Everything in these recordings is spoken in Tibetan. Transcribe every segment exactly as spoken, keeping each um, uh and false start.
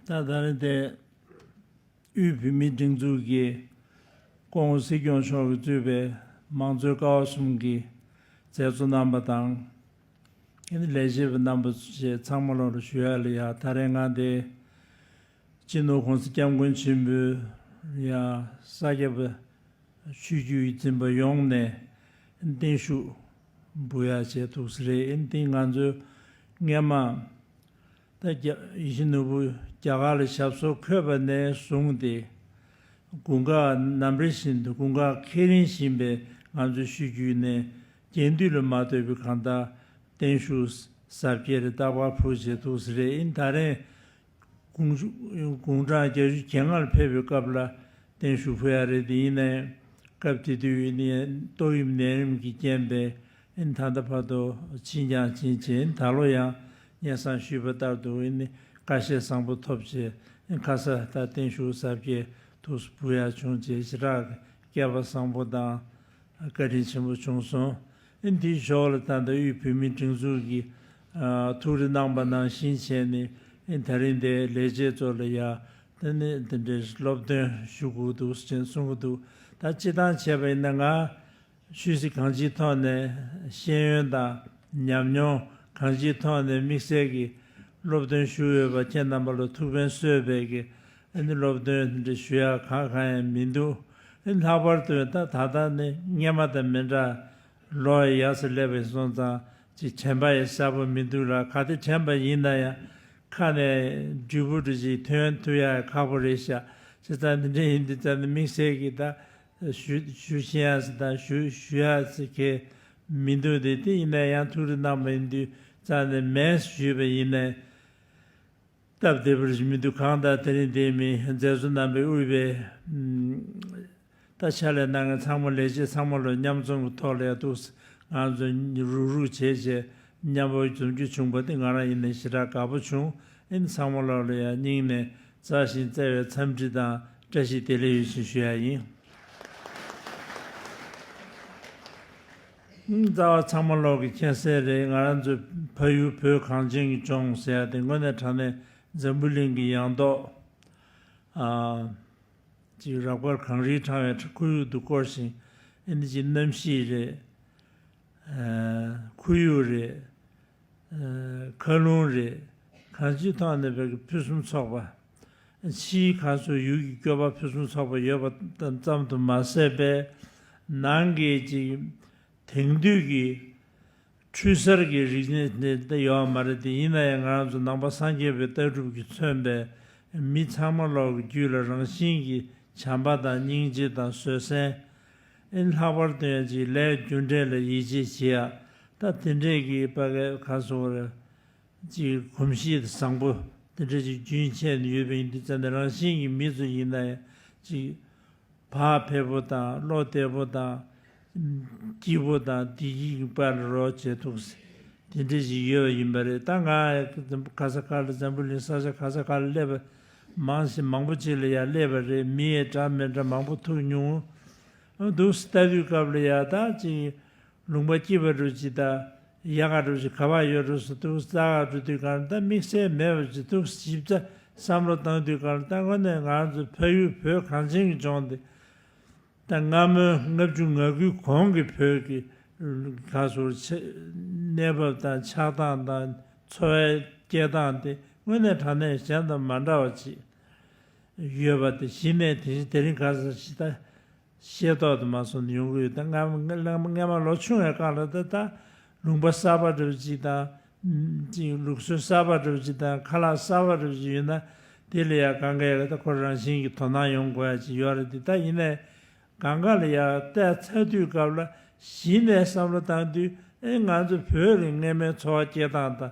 ད་ད་རེས་དེ་དབུས་བོད་མིའི་སྒྲིག་འཛུགས་ཀྱི་སྐུ་ངོ་སྲིད་སྐྱོང་མཆོག་གིས་གཙོས་པའི་དམངས་གཙོའི་ཀ་བ་གསུམ་གྱི་མཛད་གཙོ་རྣམ་པ་དང་། ཨེ་ནི་ལས་བྱེད་པ་རྣམ་པ་བཅས་ཚང་མ་ལོག་ལ་ཞུ་ཡག་ལ་ཡ། ད་རེས་ང་དེ་སྤྱི་ནོར་༸གོང་ས་༸སྐྱབས་མགོན་ཆེན་པོའི་ཡ་ས་སྐྱ་པ་ཆོས་བརྒྱུད་འཛིན་པ་ཡོངས་ནས་བརྟན་བཞུགས་འབུལ་ཡག་བྱས་འདུག་ས་རེད། ཨེ་ནི་དེ་ང་ཚོའི་སྔས་མ། ད་རྒྱ་ཡིད་བཞིན་ནོར་བུ་རྒྱ་གར་ལ་ཞབས་སོར་འཁོད་པ་ནས་བཟུང་སྟེ། དགུན་ཁ་ནམ་རེ་བཞིན་དུ་དགུན་ཁ་ཁེ་རིང་བཞིན་པའི་ང་ཚོའི་ཤོད་རྒྱུད་ནས་རྒྱན་དུས་ལ་མ་ལྟོས་པའི་གང་ལྟར་བརྟན་བཞུགས་གཟབ་རྒྱས་རེ་རྟག་པར་ཕུལ་བྱས་འདུག་ས་རེད། ཨིན་ད་རེས་དགུང་དགུང་གྲངས་བརྒྱད་ཅུ་གྱ་ལྔར་ཕེབས་པའི་སྐབས་ལ་བརྟན་བཞུགས་ཕུལ་ཡག་རེད། དེ་ཡིན་ནའི་སྐབས་དེ་དུས་ཡིན་ནའི་ཏོག་དབྱིབས་ནད་རིམས་ཀྱི་རྐྱེན་པས། ཨིན་ད་ལྟ་བར་དུ་ཕྱིན་ཀྱང་ཕྱིན་བྱས། ཨིན་ད་ལོ་ཡང་སྙན་སེང་ཞུས་པ་ལྟར་དུ་ཨིན་ནི་བཀའ་ཤག་བཟང་པོ་ཐོབ་བྱས། ཨིན་ཁ་ས་ད་བརྟན་བཞུགས་གཟབ་རྒྱས་ཐུགས་སུ་འབུལ་ཡག་བྱུང་བྱས། ཞེ་དྲག་སྐལ་པ་བཟང་པོ་དང་བཀའ་དྲིན་ཆེན་པོ་བྱུང་སོང་། ཨིན་དེའི་ཞོར་ལ་ད་ལྟ་དབུས་བོད་མིའི་སྒྲིག་འཛུགས་ཀྱི་ཨ་ཐུགས་རེ་གནང་པ་ནང་བཞིན་བྱས་ནས། ཨིན་ད་རིང་དེ་ལས་བྱེད་ཚོ་ལ་ཡ་དེ་ནི་དེ་འདྲའི་སློབ་སྟོན་ཞུ་དགོས་འདུག་ཅེས་གསུང་གི་འདུག་ད་སྤྱིར་བཏང་བྱས་པ་ཡིན་ན་ང་ཆོས་སྲིད་གང་ཅིའི་ཐོག་ནས་ཤེས་ཡོན་དང་ཉམས་མྱོང་གང་ཅིའི་ཐོག་ནས་དམིགས་བསལ་གྱི་སློབ་སྟོན་ཞུས་ཡོད་པ་ཁྱེད་རྣམ་པ་ལ་ཐུགས་ཕན་གསོས་པའི་གི་ཨ་ནི་སློབ་སྟོན་འདི་ཞུ་ཡག་གང་གང་ཡང་མི་འདུག་ཨ་ནི་ལྷག་པར་དུ་ད་ད་ལྟ་ནི་སྔས་མ་དང་མི་འདྲ། ལོ་ཡག་སར་སླེབས་པ་སོང་ཙང་ཅིག་དྲན་པ་ཡང་གསལ་པོ་མི་འདུག་ལ། ག་དེ་དྲན་པ་ཡིན་ན་ཡང་ཁ་ནས་འབྲས་བུ་འདྲ་ཅིག་ཐོན་ཐུབ་ཡག་ཁག་པོ་རེད་ཤག་བྱས་ཙང་འདི་འདྲ་ཡིན་དུས་ཙང་ནི་དམིགས་བསལ་གྱི་ད། ཞུ་ཞུ་ཤེས་ཡ་ཟེར་དང་ཞུ་ཞུ་ཡ་ཟེར་མཁན་མི་འདུག་དེ་དེ་ཡིན་ན་ཡང་ཐུགས་རེ་གནང་བ་ཡིན་དུས་ཙང་ནས་མེད་ཞུས་པ་ཡིན་ནའི་སྟབས་བདེ་པོ་མི་འདུག་གང་ལྟར་དེ་རིང་འདིར་མི་མཛད་གཙོ་རྣམ་པས་དབུས་པའི་ད་ཕྱག་ལས་གནང་མཁན་ཚང་མ་ལས་བྱེད་ཚང་མ་ལ་མཉམ་འཛོམས་ཀྱི་ཐོག་ལ་ཡ་འདུག་ང་ཚོ་རུག་རུག་བྱས་བྱས་མཉམ་པོ་འཛོམས་རྒྱུ་བྱུང་པ་དེ་ང་རང་ཡིན་ནའི་ཞེ་དྲག་དགའ་པོ་བྱུང་། ཨིན་ཚང་མ་ལོག་ལ་ཡ་སྙིང་ནས་བརྩེ་ཞིང་བརྩེ་བའི་འཚམས་འདྲི་དང་བཀྲ་ཤིས་བདེ་ལེགས་ཡོད་ཅེས་ཞུ་ཡ་ཡིན། ཨིན་རྩ་བ་ཚང་མ་ལོག་གི་མཁྱེན་གསལ་རེད། ང་རང་ཚོའི་ཕ་ཡུལ་བོད་གངས་ཅན་གྱི་ལྗོངས་ཟེར་ཡ་དེ་དངོས་གནས་དྲང་གནས་འཛམ་བུ་གླིང་གི་ཡང་ཐོག་ཨ་ཅིག་རབ་དཀར་གངས་རིའི་ཕྲེང་བའི་ཁོར་ཡུག་ཏུ་བསྐོར་ཞིང་། ཨ་ནི་ཅིག་གནམ་གཤིས་རེད། ཨ་ཁོར་ཡུག་རེད། ཨ་མཁའ་རླུང་རེད། གང་ཅིའི་ཐོག་ནས་བོད་ཀྱི་ཕུན་སུམ་ཚོགས་པ། ཕྱིའི་ཁ་སོ་ཡུལ་གྱི་སྐྱོ་བ་ཕུན་སུམ་ཚོགས་པ་ཡོད་པ་ཙམ་དུ་མ་ཟད་པའི་ནང་གི་ཅིག་དེང་དུས་ཀྱི་འཕྲུལ་གསར་གྱི་རིག་གནས་དེ་ཡོད་མ་རེད། དེ་ཡིན་ན་ཡང་ང་རང་ཚོ་ནང་པ་སངས་རྒྱས་པའི་ལྟ་གྲུབ་ཀྱིས་མཚོན་པའི་མི་ཚང་མ་ལོག་གི་རྒྱུད་ལ་རང་བཞིན་གྱིས་བྱམས་པ་དང་སྙིང་རྗེ་དང་བཟོད་བསྲན། ཨེ་ལྷག་པར་དུ་ཡང་ཅིག་ལས་རྒྱུ་འབྲས་ལ་ཡིད་ཆེས་བྱེད་ཡ། ད་དེ་འདྲས་ཀྱི་པ་གའི་ཁ་སོ་རེ་ཅིག་གོམས་གཤིས་བཟང་པོ་དེ་འདྲས་ཅིག་རྒྱུན་ཆད་ནས་ཡོད་པ་ཡིན་དུས་ཙང་ནས་རང་བཞིན་གྱི་མི་ཚོ་ཡིན་ན་ཡང་ཅིག་བག་ཕེབས་པོ་དང་བློ་བདེ་པོ་དང་སྐྱིད་པོ་དང་བདེ་སྐྱིད་ཀྱི་དཔལ་ལ་རོལ་བྱེད་ཐུབ་དེ་འདྲས་ཅིག་ཡོད་པ་ཡིན་པ་རེད། ད་ང་ག་ས་ག་ལ་འཛམ་བུ་གླིང་ས་ཆ་ག་ས་ག་ལ་སླེབས་པ་མང་ཞིག་མང་པོ་ཅིག་ལ་ཡང་སླེབས་པ་རེད། མི་ཡི་འདྲ་མི་འདྲ་མང་པོ་ཐུག་མྱོང་། འདུག་སེ་ལྟ་དུས་སྐབས་ལ་ཡ་ད་ཅིག་ལུང་པ་སྐྱིད་པ་འདྲ་ཅིག་དང་ཡག་ག་འདྲ་ཅིག་ག་པར་ཡོད་འདུག་ཟེར་འདུག་སེ་ལྟ་ག་འགྲོ་དུས་གང་ལ་ད་དམིགས་བསལ་མེད་པ་ཅིག་འདུག་སེ་ཞིབ་ཆ་བསམ་བློ་བཏང་དུས་གང་ལ་ད་དངོས་གནས་ང་ཚོ་ཕ་ཡུལ་བོད་གངས་ཅན་གྱི་ལྗོངས་འདི་ད་སྔ་མོའི་ལྔ་བཅུ་ང་དགུའི་གོང་གི་བོད་ཀྱི་ག་ཟེར་གནས་བབ་དང་ཆགས་སྟངས་དང་འཚོ་བའི་སྐྱེལ་སྟངས་དེ་དངོས་གནས་དྲང་གནས་གཞན་དང་མ་འདྲ་བ་ཅིག་ཡོད་པ་དེ་གཞི་ནས་དེ་དེ་རིང་ཁ་སང་ཞིག་ད་ཤེས་རྟོགས་དུ་མ་སོང་ནས་ཡོང་གི་ཡོད། ད་སྔ་སྔ་སྔ་མ་ལོ་ཆུང་བའི་སྐབས་ལ་ད་ད་ལུང་པ་གསར་པ་འདྲ་བོ་ཅིག་དང་ཅིག་ལུགས་སྲོལ་གསར་པ་འདྲ་བོ་ཅིག་དང་ཁ་ལག་གསར་པ་འདྲ་བོ་ཅིག་ཡོད་ན་དེ་ལ་ཡང་གང་ག་ཡག་ད་ཁོ་རང་བཞིན་གྱིས་དོ་སྣང་ཡོང་དགོས་ཡ་ཅིག་ཡོད་རེད། དེ་ད་ཡིན་ནའི་གང་ག་ལ་ཡང་བལྟས་ཚར་དུས་སྐབས་ལ་གཞི་ནས་བསམ་བློ་བཏང་དུས་ཨེ་ང་ཚོ་བོད་ཀྱི་སྔ་མའི་འཚོ་བ་སྐྱེལ་སྟངས་དང་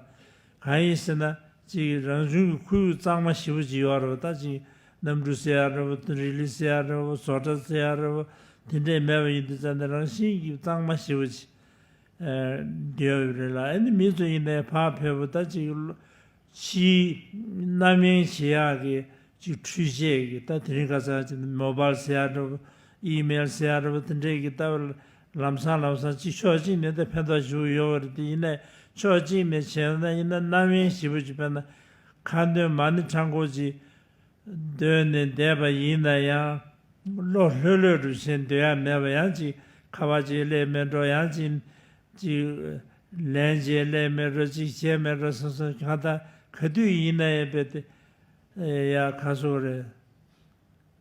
གང་ཡིན་ཟེར་ན་ཅིག་རང་བྱུང་གི་ཁོར་ཡུག་གཙང་མ་ཞེ་པོ་ཅིག་ཡོད་རེད་པ། ད་ཅིག་གནམ་གྲུ་ཟེར་ཡ་རེད་པ། རི་ལི་ཟེར་ཡ་རེད་པ། བཟོ་གྲྭ་ཟེར་ཡ་རེད་པ། དེ་འདྲས་མེད་པ་ཡིན་དུས་ཙང་ནས་རང་བཞིན་གྱིས་གཙང་མ་ཞེ་པོ་ཅིག་ཡོད་རེད་ལ། ཨ་ནི་མི་ཚོ་ཡིན་ནའི་ཕར་ཕེབས་པ་ད་ཅིག་ཕྱིའི་རྣམ་གཡེང་བྱེད་ཡག་གི་ཅིག་འཕྲུལ་ཆས་ཀྱི་ད་དེ་རིང་ཁ་སང་ཅིག་མོ་བཱལ་ཟེར་ཡ་འདྲ་པོ། ཨི་མེལ་ཟེར་ཡ་འདྲ་པོ། དེ་འདྲས་ཀྱི་ད་ལམ་སང་ལམ་སང་ཅིག་ཕྱོགས་གཅིག་ནས་ད་ཕན་ཐོགས་ཞེ་པོ་ཡོད་པ་རེད། དེ་ཡིན་ནའི་ཕྱོགས་གཅིག་ནས་བྱས་ན་ཡིན་ན་རྣམ་གཡེང་ཞེ་པོ་ཅིག་དཔེར་ན་ ཁ་འདོན་མ་ཎི་ཕྲེང་སྐོར་ཅིག་འདོན་ནས་བསྡད་པ་ཡིན་ན་ཡང་། བློ་ལྷོད་ལྷོད་རུ་བྱས་སྡོད་ཡ་མེད་པ། ཡང་ཅིག་ཁ་པར་ཅིག་སླེབས་མེད་འགྲོ། ཡང་ཅིག་ཅིག་ལན་ཅིག་སླེབས་མེད་འགྲོ། ཅིག་བྱས་མེད་འགྲོ་བསམ་བསམ། གང་ལྟར་ག་དུས་ཡིན་ན་ཡང་དཔེ་དེ་ཡ་ག་སོགས་རེད།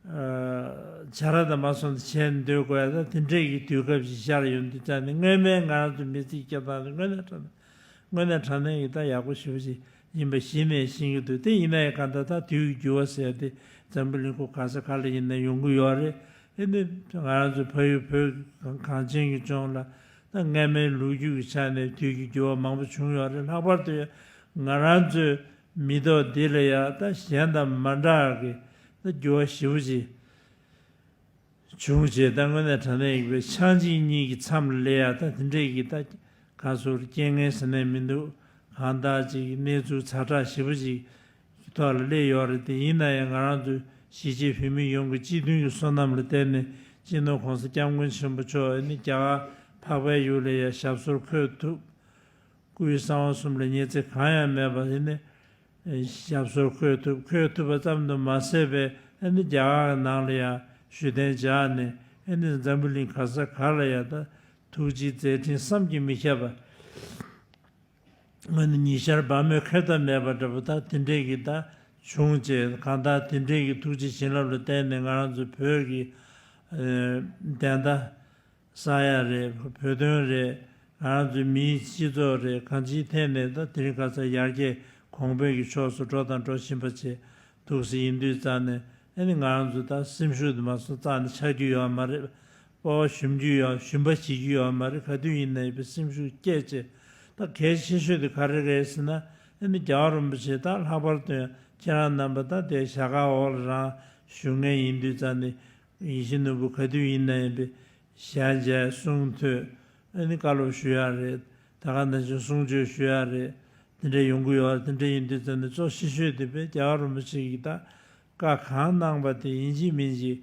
བྱ་ར་དང་མ་སོང་དུ་བྱས་ནས་སྡོད་དགོས་ཡ། ད་དེ་འདྲས་ཀྱི་དུས་སྐབས་ཤིག་ཤར་ཡོང་དུས་ཙང་ནས། སྔོན་མའི་ང་རང་ཚོ་མི་ཚེའི་སྐྱེལ་སྟངས་དེ་དངོས་གནས་དྲང་གནས་དངོས་གནས་དྲང་གནས་ཀྱི་ད་ཡག་པོ་ཞེ་པོ་ཞིག་ཡིན་པ་གཞི་ནས་ཤེས་ཀྱི་འདུག་དེ་ཡིན་ན་ཡང་གང་ལྟར་ད་དུས་ཀྱི་འགྱུར་བ་ཟེར་ཏེ་འཛམ་བུ་གླིང་ཁོ་ག་ས་ག་ལ་ཡིན་ན་ཡོང་གི་ཡོད་རེད། ཨེ་ནི་ང་རང་ཚོ་ཕ་ཡུལ་བོད་གངས་ཅན་གྱི་ལྗོངས་ལ་ད་སྔ་མའི་ལོ་རྒྱུས་ཀྱི་ཆ་ནས་དུས་ཀྱི་འགྱུར་བ་མང་པོ་བྱུང་ཡོད་རེད། ལྷག་པར་དུ་ང་རང་ཚོའི་མི་ཐོག་འདི་ལ་ཡང་ད་གཞན་དང་མ་འདྲ་གི་ད་འགྱུར་བ་ཞེ་པོ་ཅིག་བྱུང་རྗེས། ད་དངོས་གནས་དྲང་གནས་ཡིན་པའི་ཆགས་འཇིག་གཉིས་ཀྱི་མཚམས་ལ་ཡ། ད་དེ་འདྲས་ཀྱི་ད་ག་ཚོད་རྐྱེན་ངན་ཟེར་ནས་མི་འདུག་གང་ལྟར་ཅིག་གནས་ཚུལ་ཛ་དྲག་ཞེ་པོ་ཅིག་གི་ཐོག་ལ་སླེབས་ཡོད་རེད། དེ་ཡིན་ན་ཡང་ང་རང་ཚོ་གཞིས་བྱེས་བོད་མི་ཡོངས་ཀྱི་སྤྱི་མཐུན་གྱི་བསོད་ནམས་ལ་བརྟེན་ནས། སྤྱི་ནོར་༸གོང་ས་༸སྐྱབས་མགོན་ཆེན་པོ་མཆོག་ཨེ་ནི་རྒྱ་གར་འཕགས་པའི་ཡུལ་ལ་ཡ་ཞབས་སོར་འཁོད་ཐུབ། སྐུའི་གསང་བ་གསུམ་ལ་ཉེས་ཚད་གང་ཡང་མེད་པ་ཨེ་ནི་ཞབས་སོར་འཁོད་ཐུབ། འཁོད་ཐུབ་པ་ཙམ་དུ་མ་ཟད་པའི་ཨེ་ནི་རྒྱ་གར་ནང་ལ་ཡང་བཞུགས་གདན་འཇགས་ནས། ཨེ་ནི་འཛམ་བུ་གླིང་ག་ས་ག་ལ་ཡང་ད་ཐུགས་རྗེའི་མཛད་འཕྲིན་བསམ་གྱིས་མི་ཁྱབ་པ། ཨེ་ནི་ཉི་ཤར་བ་མོའི་ཁེབས་གཏམ་མེད་པ་འདྲ་པོ། ད་དེ་འདྲས་ཀྱི་ད་བྱུང་རྗེས། གང་ལྟར་དེ་འདྲས་ཀྱི་ཐུགས་རྗེ་བྱིན་རླབས་ལ་བརྟེན་ནས་ང་རང་ཚོ་བོད་ཀྱི་ཨེ་བདེན་མཐའ་གསལ་ཡ་རེད། བོད་དོན་རེད། ང་རང་ཚོའི་མིའི་སྤྱི་ཚོགས་རེད། གང་ཅིའི་ཐད་ནས་ད་དེ་རིང་ཁ་སང་ཡར་རྒྱས་གོང་འཕེལ་གྱི་ཕྱོགས་སུ་འགྲོ་དང་འགྲོ་བཞིན་པ་བྱས་འདུག་སེ་ཡིན་དུས་ཙང་ནས། ཨེ་ནི་ང་རང་ཚོ་ད་སེམས་ཤུགས་དེ་མ་སོང་རྩ་ནས་ཆག་རྒྱུ་ཡོད་མ་རེད། སྤོབས་པ་ཞུམ་རྒྱུ་ཡོད། ཞུམ་པ་བྱེད་རྒྱུ་ཡོད་མ་རེད། ག་དུས་ཡིན་ན་ཡང་དཔེ་སེམས་ཤུགས་བསྐྱེད་བྱས། ད་གལ་ཆེ་ཤོས་དེ་ག་རེ་རེད་ཟེར་ན། ཨེ་ནི་རྒྱལ་བ་རིན་པོ་ཆེ་ད་ལྷག་པར་དུ་ཡང་ཁྱེད་རང་རྣམ་པ་ད་དེ་ཞྭ་སྒར་འོག་ལ་རང་བཞུགས་མཁན་ཡིན་དུས་ཙང་ནས། ཡིད་བཞིན་ནོར་བུ་ག་དུས་ཡིན་ན་ཡང་དཔེ་ཞལ་མཇལ་གསུང་ཐོས། ཨ་ནི་བཀའ་སློབ་ཞུ་ཡག་རེད། ད་ག་ནང་བཞིན་གསུང་ཆོས་ཞུ་ཡག་རེད། དེ་འདྲ་ཡོང་གི་ཡོད་རེད། དེ་འདྲ་ཡིན་དུས་ཙམ་ནས་གཙོ་ཆེ་ཤོས་དེ་དཔེ་རྒྱལ་བ་རིན་པོ་ཆེ་གིས་ད་བཀའ་གང་གནང་པ་དེ་ཡིན་གཅིག་མིན་གཅིག་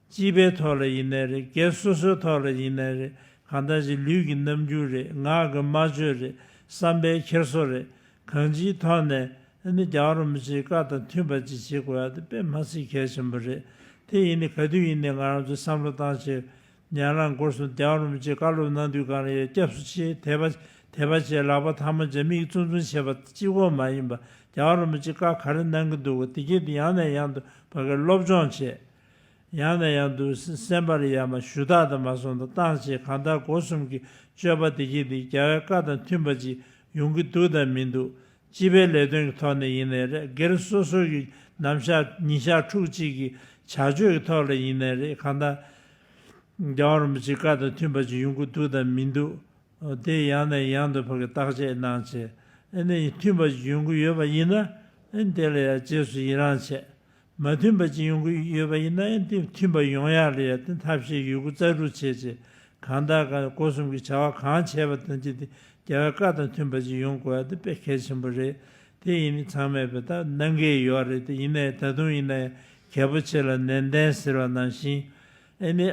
སྤྱི་པའི་ཐོག་ལ་ཡིན་ནའི་རེད། སྒེར་སོ་སོའི་ཐོག་ལ་ཡིན་ནའི་རེད། གང་ལྟར་ཅིག་ལུས་ཀྱི་རྣམ་འགྱུར་རེད། ངག་གི་སྨྲ་བརྗོད་རེད། བསམ་པའི་འཁྱེར་སོ་རེད། གང་ཅིའི་ཐོག་ནས་ཨ་ནི་རྒྱལ་བ་རིན་པོ་ཆེའི་བཀའ་དང་མཐུན་པ་ཅིག་བྱེད་དགོས་ཡ་དེ་དཔེ་མ་སྲིད་གལ་ཆེན་པོ་རེད། དེ་ཡིན་ནའི་ག་དུས་ཡིན་ནའི་ང་རང་ཚོས་བསམ་བློ་བཏང་བྱས། ཉན་རང་སྒོ་གསུམ་རྒྱལ་བ་རིན་པོ་ཆེས་བཀའ་སློབ་གནང་དུས་གང་ལ་ཡ་སྐྱབས་སུ་མཆི། དད་པ་དད་པ་བྱས། ལག་པ་ཐལ་མོ་སྦྱར། མིག་བཙུམ་བཙུམ་བྱས་པ་གཅིག་པོ་མ་ཡིན་པ། རྒྱལ་བ་རིན་པོ་ཆེས་བཀའ་ག་རེ་གནང་གི་འདུག་ག་དེ་གས་དེ་ཡང་ནས་ཡང་དུ་ཕ་གིར་སློབ་སྦྱོང་བྱས། ཡང་ནས་ཡང་དུ་སེམས་པར་ཡ་མ་ཞུ་དག་དང་མ་སོང་དུ་བཏང་བྱས། གང་ལྟར་སྒོ་གསུམ་གྱི་སྤྱོད་པ་དེ་གས་དེ་རྒྱལ་བའི་བཀའ་དང་མཐུན་པ་ཅིག་ཡོང་གི་འདུག་དང་མི་འདུག་སྤྱི་པའི་ལས་དོན་གྱི་ཐོག་ནས་ཡིན་ནའི་རེད། སྒེར་སོ་སོ་གི་ནམ་ཞག་ཉིན་ཞག་ཕྲུགས་གཅིག་གི་བྱ་སྤྱོད་ཀྱི་ཐོག་ལ་ཡིན་ནའི་རེད། གང་ལྟར་རྒྱལ་བ་རིན་པོ་ཆེའི་བཀའ་དང་མཐུན་པ་ཅིག་ཡོང་གི་འདུག་དང་མི་འདུག་དེ་ཡང་ནས་ཡང་དུ་ཕ་གི་བརྟག་དཔྱད་གནང་བྱས། ཨ་ནི་མཐུན་པ་ཅིག་ཡོང་གི་ཡོད་པ་ཡིན་ན། ཨ་ནི་དེ་ལ་ཡང་རྗེས་སུ་ཡི་རང་བྱས། མ་མཐུན་པ་ཅིག་ཡོང་གི་ཡོད་པ་ཡིན་ན། ཨ་ནི་དེ་མཐུན་པ་ཡོང་ཡག་ལ་ཡང་དེ་ཐབས་ཤེས་ཡོད་རྒུ་རྩལ་སྤྲུགས་བྱས་བྱས། གང་ལྟར་གང་སྒོ་གསུམ་གྱི་བྱ་བ་གང་བྱས་པ་དང་ཅི་སྟེ་རྒྱལ་བའི་བཀའ་དང་མཐུན་པ་ཅིག་ཡོང་དགོས་ཡ་དེ་དཔེ་གལ་ཆེན་པོ་རེད། དེ་ཡིན་ནི་ཚང་མས་དཔེ་ད་གནང་གི་ཡོད་རེད། དེ་ཡིན་ནའི་ད་དུང་ཡིན་ནའི་གལ་པོ་ཆེ་ལ་ནན་ཏན་ཟེར་བ་ནང་བཞིན། ཨེ་ནི།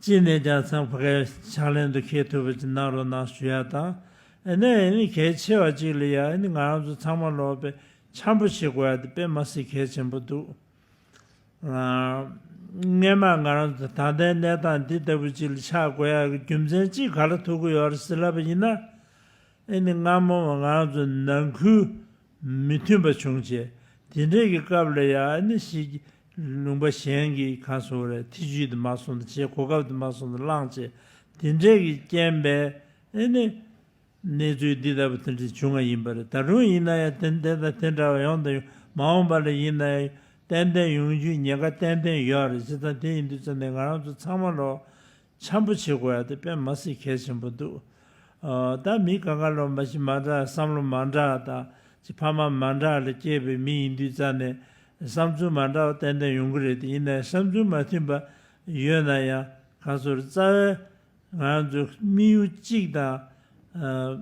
ཅི་ནས་ཀྱང་ཚང་ཕ་གའི་ཕྱག་ལེན་དུ་འཁེལ་ཐུབ་པ་ཅིག་གནང་རོགས་གནང་ཞུ་ཡ་དང་། ཨེ་ནས་ཨེ་ནི་གལ་ཆེ་བ་ཅིག་ལ་ཡ། ཨེ་ནི་ང་རང་ཚོ་ཚང་མ་ལོག་པའི་འཆམ་པོ་བྱེད་དགོས་ཡ་དེ་དཔེ་མ་སྲིད་གལ་ཆེན་པོ་འདུག་ཨ། སྔས་མ་ང་རང་ཚོ་ད་ལྟའི་གནས་སྟངས་འདི་ལྟ་བུ་ཅིག་ལ་ཆགས་དགོས་ཡ་གི་རྒྱུ་མཚན་ཅིག་ག་ལ་ཐུག་གི་ཡོད་རེད་ཟེར་ལབ་པ་ཡིན་ན། ཨེ་ནི་སྔ་མོ་ང་རང་ཚོ་ནང་ཁུལ་མི་མཐུན་པ་བྱུང་བྱས། དེ་འདྲས་ཀྱི་སྐབས་ལ་ཡ་ཨ་ནི་ཞིག་ལུང་པ་གཞན་གྱི་གང་སོང་རེད། ཐེ་ཇུས་དེ་མ་སོང་དུ་བྱས། གོ་སྐབས་དེ་མ་སོང་དུ་བླངས་བྱས། དེ་འདྲས་ཀྱི་རྐྱེན་པས་ཨེ་ནི་གནས་ཚུལ་འདི་ལྟ་བུ་དེ་འདྲས་བྱུང་བ་ཡིན་པ་རེད། ད་རུང་ཡིན་ན་ཡང་དེ་དེ་དང་དེ་འདྲ་བ་ཡོང་དང་ཡོང་། མ་འོངས་པ་ལ་ཡིན་ན་ཡང་ཏན་ཏན་ཡོང་རྒྱུའི་ཉེན་ཁ་ཏན་ཏན་ཡོད་རེད། བྱས་ཙང་དེ་ཡིན་དུས་ཙམ་ནས་ང་རང་ཚོ་ཚང་མ་ལོ། འཆམ་པོ་བྱེད་དགོས་ཡ་དེ་དཔེ་མ་སྲིད་གལ་ཆེན་པོ་འདུག་ཨ། ད་མི་གང་ག་ལོ་མ་གཞི་མ་འདྲ། བསམ་བློ་མ་འདྲ་དང་། ཅི་ཕ་མ་མ་འདྲ་ལ་སྐྱེས་པའི་མི་ཡིན་དུས་ཙང་ནས་བསམ་ཚུལ་མ་འདྲ་བ་ཏན་ཏན་ཡོང་གི་རེད། དེ་ཡིན་ནའི་བསམ་ཚུལ་མ་མཐུན་པ་ཡོད་ན་ཡང་། གང་ཟེར། རྩ་བའི་ང་རང་ཚོ་དམིགས་ཡུལ་གཅིག་དང་། ཨ།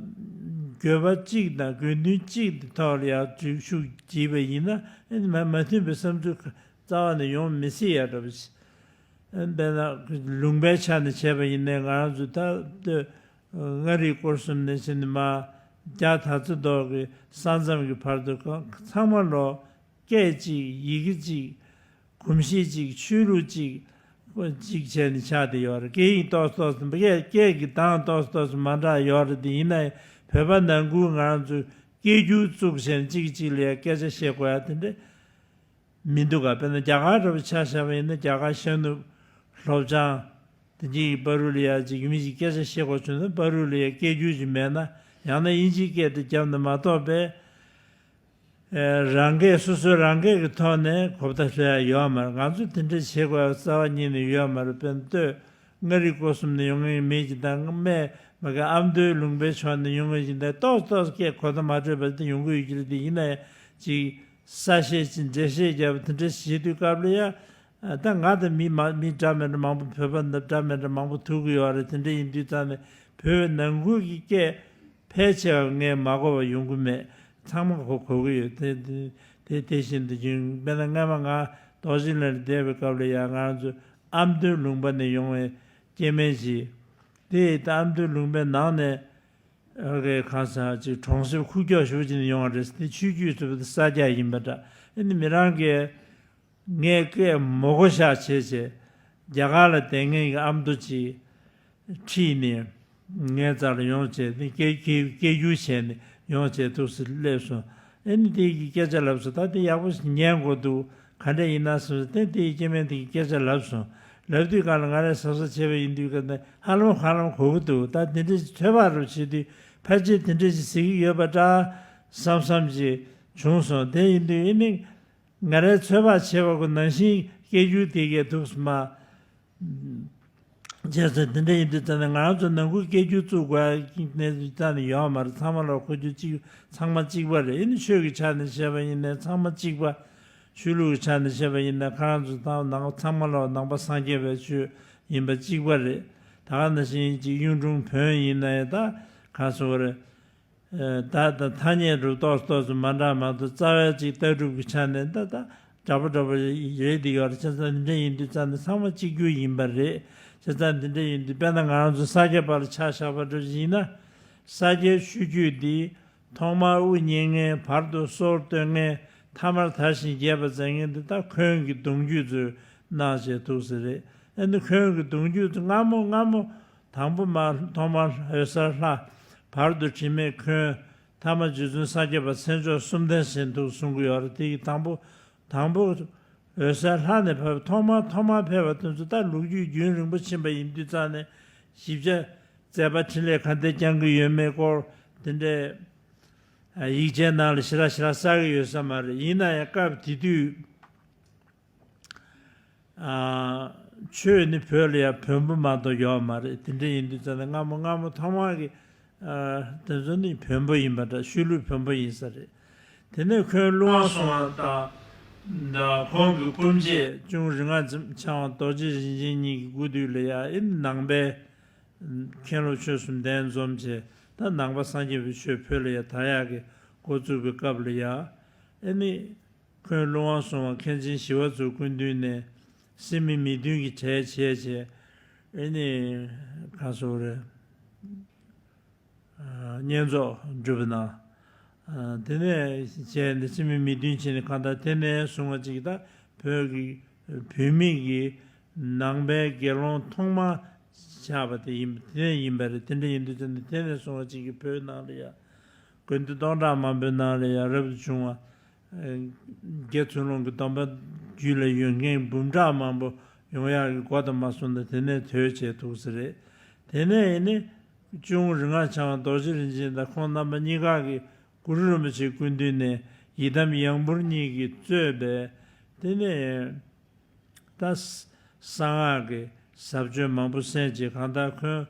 འགྱོད་པ་གཅིག་དང་དགོས་འདུན་གཅིག་གི་ཐོག་ལ་ཡར་ཤུགས་བགྱིས་པ་ཡིན་ན། ཨེ་ནི་མ་མ་མཐུན་པའི་བསམ་ཚུལ་རྩ་བ་ནས་ཡོང་མི་སྲིད་ཡ་འདྲ་པོ་ཞིག་དཔེར་ན་ལུང་པའི་ཆ་ནས་བྱས་པ་ཡིན་ནའི། ང་རང་ཚོ་ད་ལྟོས་མངའ་རིས་སྐོར་གསུམ་ནས་བྱས་ནས་མར་ རྒྱ་དར་ཚོན་མདོག་གི་ས་མཚམས་ཀྱི་བར་དུ་ཚང་མ་ལོ་སྐད་གཅིག་ཡི་གེ་གཅིག་གོམས་གཤིས་གཅིག་ཆོས་ལུགས་གཅིག་གཅིག་བྱས་ནས་ཆགས་བསྡད་ཡོད་རེད། སྐད་ཡིག་ཏོག་ཙམ་སྐད་སྐད་ཀྱི་གདངས་ཏོག་ཙམ་མ་འདྲ་ཡོད་རེད། དེ་ཡིན་ན་ཡང་བོད་པ་ནང་ཁུལ་ང་རང་ཚོས་སྐད་སྒྱུར་བཙུགས་བྱས་ནས་གཅིག་གིས་གཅིག་ལ་ཡང་སྐད་ཆ་བཤད་དགོས་ཡ་དེ་འདྲ་མི་འདུག་ག་དཔེར་ན་རྒྱ་གར་འདྲ་པོ་ཆ་བཞག་པ་ཡིན་ན་རྒྱ་གར་ཤར་ནུབ་ལྷོ་བྱང་དེ་གཉིས་ཀྱི་བར་དུ་ལ་ཡ་ཅིག་མི་ཞིག་སྐད་ཆ་བཤད་དགོས་བྱུང་ན་བར་དུ་ལ་ཡ་སྐད་སྒྱུར་ཅིག་མེད་ན་ཡང་ན་དབྱིན་ཇིའི་སྐད་དེ་བརྒྱབ་ནས་མ་གཏོགས་པའི་རང་སྐད་སོ་སོའི་རང་སྐད་ཀྱི་ཐོག་ནས་གོ་བརྡ་སླེབས་ཡ་ཡོད་མ་རེད། ང་ཚོས་དེ་འདྲ་བྱེད་དགོས་ཡ་རྩ་བ་ཉིད་ནས་ཡོད་མ་རེད། དཔེར་ན་ལྟོས། མངའ་རིས་སྐོར་གསུམ་ནས་ཡོང་མཁན་མི་ཅིག་དང་སྨད་མ་གི་ཨ་མདོའི་ལུང་པའི་ཕྱོགས་ནས་ཡོང་མཁན་ཅིག་དང་ཏོག་ཏོག་སྐད་གོ་བརྡ་མ་འཕྲོད་པ་དེ་ཡོང་གི་ཡོད་ཀྱི་རེད། དེ་ཡིན་ན་ཡང་ཅིག་གསལ་བཤད་ཅིག་འགྲེལ་བཤད་བརྒྱབ་པ་དེ་འདྲ་བྱེད་དུས་སྐབས་ལ་ཡ་ད་ང་དང་མི་མ་མི་འདྲ་མི་འདྲ་མང་པོ་བོད་པ་འདྲ་མི་འདྲ་མང་པོ་ཐུག་གི་ཡོད་རེད། དེ་འདྲ་ཡིན་དུས་ཙང་ནས་བོད་ནང་ཁུལ་གྱི་སྐད་ཕལ་ཆེ་བ་ངས་མ་གོ་བ་ཡོང་གི་མེད། ཚང་མ་གོ་གོ་གི་ཡོད། དེ་དེ་དེ་དེ་བཞིན་དུ་ཡིན། དཔེར་ན་སྔ་མ་ང་རྡོ་རྗེ་གླིང་ལ་བསྡད་པའི་སྐབས་ལ་ཡང་ང་རང་ཚོ་ཨ་མདོའི་ལུང་པ་ནས་ཡོང་བའི་སྐྱེ་དམན་ཞིག་དེ་ད་ཨ་མདོའི་ལུང་པའི་ནང་ནས་ཨ་གའི་གང་ཟག་ཅིག་གྲོང་གསེབ་ཁུག་ཀྱོག་ཞེ་པོ་ཅིག་ནས་ཡོང་བ་རེད། དེ་ཆོས་བརྒྱུད་ཚོ་ས་སྐྱ་ཡིན་པ་འདྲ། ཨ་ནི་མི་རང་གིས་ངས་སྐད་མོ་གོ་ཤག་བྱས་བྱས་རྒྱ་གར་ལ་བསྡད་མཁན་གྱི་ཨ་མདོ་ཅིག་ཁྲིད་ནས་ངའི་རྩ་ལ་ཡོང་བྱས་ཏེ་སྐད་སྐད་སྐད་སྒྱུར་བྱས་ནས་ཡོང་བྱས་འདུག་སེ་སླེབས་སོང་། ཨ་ནི་དེ་གི་སྐད་ཆ་ལབ་སོང་། ད་དེ་ཡག་པོ་ཞིག་ཉན་དགོས་འདུག་ག་འདྲ་ཡིན་ན་བསམ་སོང་། དེ་དེ་ཡི་སྐྱེ་དམན་དེ་གི་སྐད་ཆ་ལབ་སོང་། ལབ་དུས་གང་ལ་ང་རས་གཟབ་གཟབ་བྱས་པ་ཡིན་དུས་ག་ནས་ཧ་ལམ་ཧ་ལམ་གོ་གི་འདུག་ད་དེ་འདྲ་ཞིག་ཚོད་དཔག་རུ་བྱེད་དུས་ཕལ་ཆེར་དེ་འདྲ་ཞིག་ཟེར་གི་ཡོད་པ་འདྲ་བསམ་བསམ་ཞིག་བྱུང་སོང་། དེ་ཡིན་དུས་ཨ་ནི། ང་རའི་ཚོད་དཔག་བྱས་པ་གོ་ནང་བཞིན་སྐད་སྒྱུར་དེ་གས་ཐུགས་སུ་མ། བྱས་ཙང་དེ་འདྲ་ཡིན་དུས་ཙང་ནས་ང་རང་ཚོ་ནང་ཁུལ་སྐད་སྒྱུར་བཙུགས་དགོས་ཡ་གནས་ཚུལ་རྩ་ནས་ཡོད་མ་རེད། ཚང་མ་ལ་ཁོ་ཚོ་གཅིག་ཚང་མ་གཅིག་པ་རེད། ཨ་ནི་ཆོས་ཀྱི་ཆ་ནས་བཤད་པ་ཡིན་ནའི་ཚང་མ་གཅིག་པ། ཆོས་ལུགས་ཀྱི་ཆ་ནས་བཤད་པ་ཡིན་ན་ཁོ་རང་ཚོ་ཚང་ནང་ཚང་མ་ལ་ནང་པ་སངས་རྒྱས་པའི་ཆོས་ཡིན་པ་གཅིག་པ་རེད། ད་ག་ནང་བཞིན་གཅིག་གཡུང་དྲུང་བོན་ཡིན་ན་ཡང་ད་ག་སོ་རེད། ད་ད་ཐ་སྙད་རུ་ཏོག་ཙམ་ཏོག་ཙམ་མ་འདྲ་མ་གཏོགས་རྩ་བའི་ཅིག་ལྟ་གྲུབ་ཀྱི་ཆ་ནས་ད་ད་འདྲ་པོ་འདྲ་པོ་རེད་དེ་ཡོད་རེད། བྱས་ཙང་འདི་འདྲ་ཡིན་དུས་ཙང་ནས་ཚང་མ་གཅིག་གྱུར་ཡིན་པ་རེད། བྱས་ཙང་འདི་འདྲ་ཡིན་དུས་དཔེར་ན་ང་རང་ཚོ་ས་སྐྱ་པ་ལ་ཆ་བཞག་པ་འདྲ་ཞིག་ཡིན་ན། ས་སྐྱའི་ཆོས་བརྒྱུད་འདི་ཐོག་མར་དབུ་བརྙེས་མཁན། བར་དུ་སྲོལ་གཏོད་མཁན། ཐ་མར་དར་ཞིང་རྒྱས་པར་མཛད་མཁན་འདི་ད་འཁོན་གྱི་གདུང་རྒྱུད་ཚོས་གནང་བྱས་འདུག་ཟེར་རེད། ཨ་ནི་འཁོན་གྱི་གདུང་རྒྱུད་ཚོ་སྔ་མོ་སྔ་མོ། དང་པོ་མ་ཐོག་མར་འོད་གསལ་ལྷ། བར་དུ་དྲི་མེད་འཁོན། ཐ་མ་རྗེ་བཙུན་ས་སྐྱ་པ་མཚན་མཆོག་གསུམ་ལྡན་ཟེར་འདུག་གསུང་གི་ཡོད་རེད། དེ་ཡི་དང་པོ་དང་པོ་འོད་གསལ་ལྷ་ནས་ཕེབས། ཐོག་མར་ཐོག་མར་ཕེབས་པ་དེ་ཚོ་ད་ལོ་རྒྱུས་རྒྱུན་རིང་པོ་ཕྱིན་པ་ཡིན་དུས་ཙང་ནས་ཞིབ་ཆ་མཛད་པ་འཕྲིན་ལས་ག་འདྲ་བསྐྱངས་ཀྱི་ཡོད་མེད་སྐོར་དེ་འདྲའི་ཡིག་ཆའི་ནང་ལ་ཞེ་དྲག་ཞེ་དྲག་གསལ་གྱི་ཡོད་ས་མ་རེད། ཡིན་ན་ཡང་སྐབས་དེ་དུས། ཨ། ཆོས་ནི་བོད་ལ་ཡང་བོན་པོ་མ་གཏོགས་ཡོད་མ་རེད། དེ་འདྲ་ཡིན་དུས་ཙང་ནས་སྔ་མོ་སྔ་མོ་ཐོག་མར་གྱི། ཨ། དེ་ཚོ་ནི་བོན་པོ་ཡིན་པ་འདྲ། ཆོས་ལུགས་བོན་པོ་ཡིན་ས་རེད། དེ་ནས་འཁོན་ཀླུ་དབང་སྲུང་བ་དང་། ཁོང་གི་སྐུ་མཆེད་གཅུང་རིག་སྔགས་འཆང་བ་རྡོ་རྗེ་རིན་ཆེན་གཉིས་ཀྱི་སྐུ་དུས་ལ་ཡང་ཨེ་ནི་ནང་པའི་མཁན་སློབ་ཆོས་གསུམ་གདན་འཛོམས་བྱས། ད་ནང་པ་སངས་རྒྱས་པའི་ཆོས་བོད་ལ་ཡང་དར་ཡག་གི་འགོ་བཙུགས་པའི་སྐབས་ལ་ཡང་ཨེ་ནི། འཁོན་ཀླུ་དབང་སྲུང་བ་མཁན་ཆེན་ཞི་བ་འཚོའི་སྐུ་མདུན་ནས་སེམས་མི་མི་མཐུན་གྱི་གྲལ་བྱས་བྱས། ཨེ་ནི། ག་སོ་རེད། ཨ། བསྙེན་རྫོགས་སྒྲུབ་གནང་། ཨ། དེ་ནས་བྱས་ནས་སེམས་མི་མི་མཐུན་བྱས་ནས་གང་ལྟར་དེ་ནས་བཟུང་བ་ཅིག་ད་བོད་ཀྱི་བོད་མི་གི་ནང་པའི་དགེ་སློང་ཐོག་མ་ཆགས་པ་དེ་ཡིན། དེ་ནས་ཡིན་པ་རེད། དེ་འདྲ་ཡིན་དུས་ཙམ་ནས་དེ་ནས་བཟུང་བ་ཅིག་གི་བོད་ནང་ལ་ཡང་དགོན་སྡེ་སྟོང་ཕྲག་མང་པོའི་ནང་ལ་ཡང་རབ་ཏུ་བྱུང་བ། རྒྱ་ཚུལ་སློང་གི་སྡོམ་པ་རྒྱུད་ལ་ཡོད་མཁན་འབུམ་ཕྲག་མང་པོ་ཡོང་ཡག་གི་སྒོ་དང་མ་སོང་ན་དེ་ནས་དོད་བྱས་འདུག་ས་རེད། དེ་ནས་ཡིན་ནི་གཅུང་རིག་སྔགས་འཆང་བ་རྡོ་རྗེ་རིན་ཆེན་དང་ཁོང་རྣམ་པ་གཉིས་ཀ་གིས་གུ་རུ་རིན་པོ་ཆེའི་སྐུ་མདུན་ནས་ཡི་དམ་ཡང་འབུར་གཉིས་ཀྱིས་གཙོས་པའི་དེ་ནས། ད་གསང་སྔགས་ཀྱི་ཟབ་ཆོས་མང་པོ་གསན་བྱས། གང་ལྟར་འཁོན་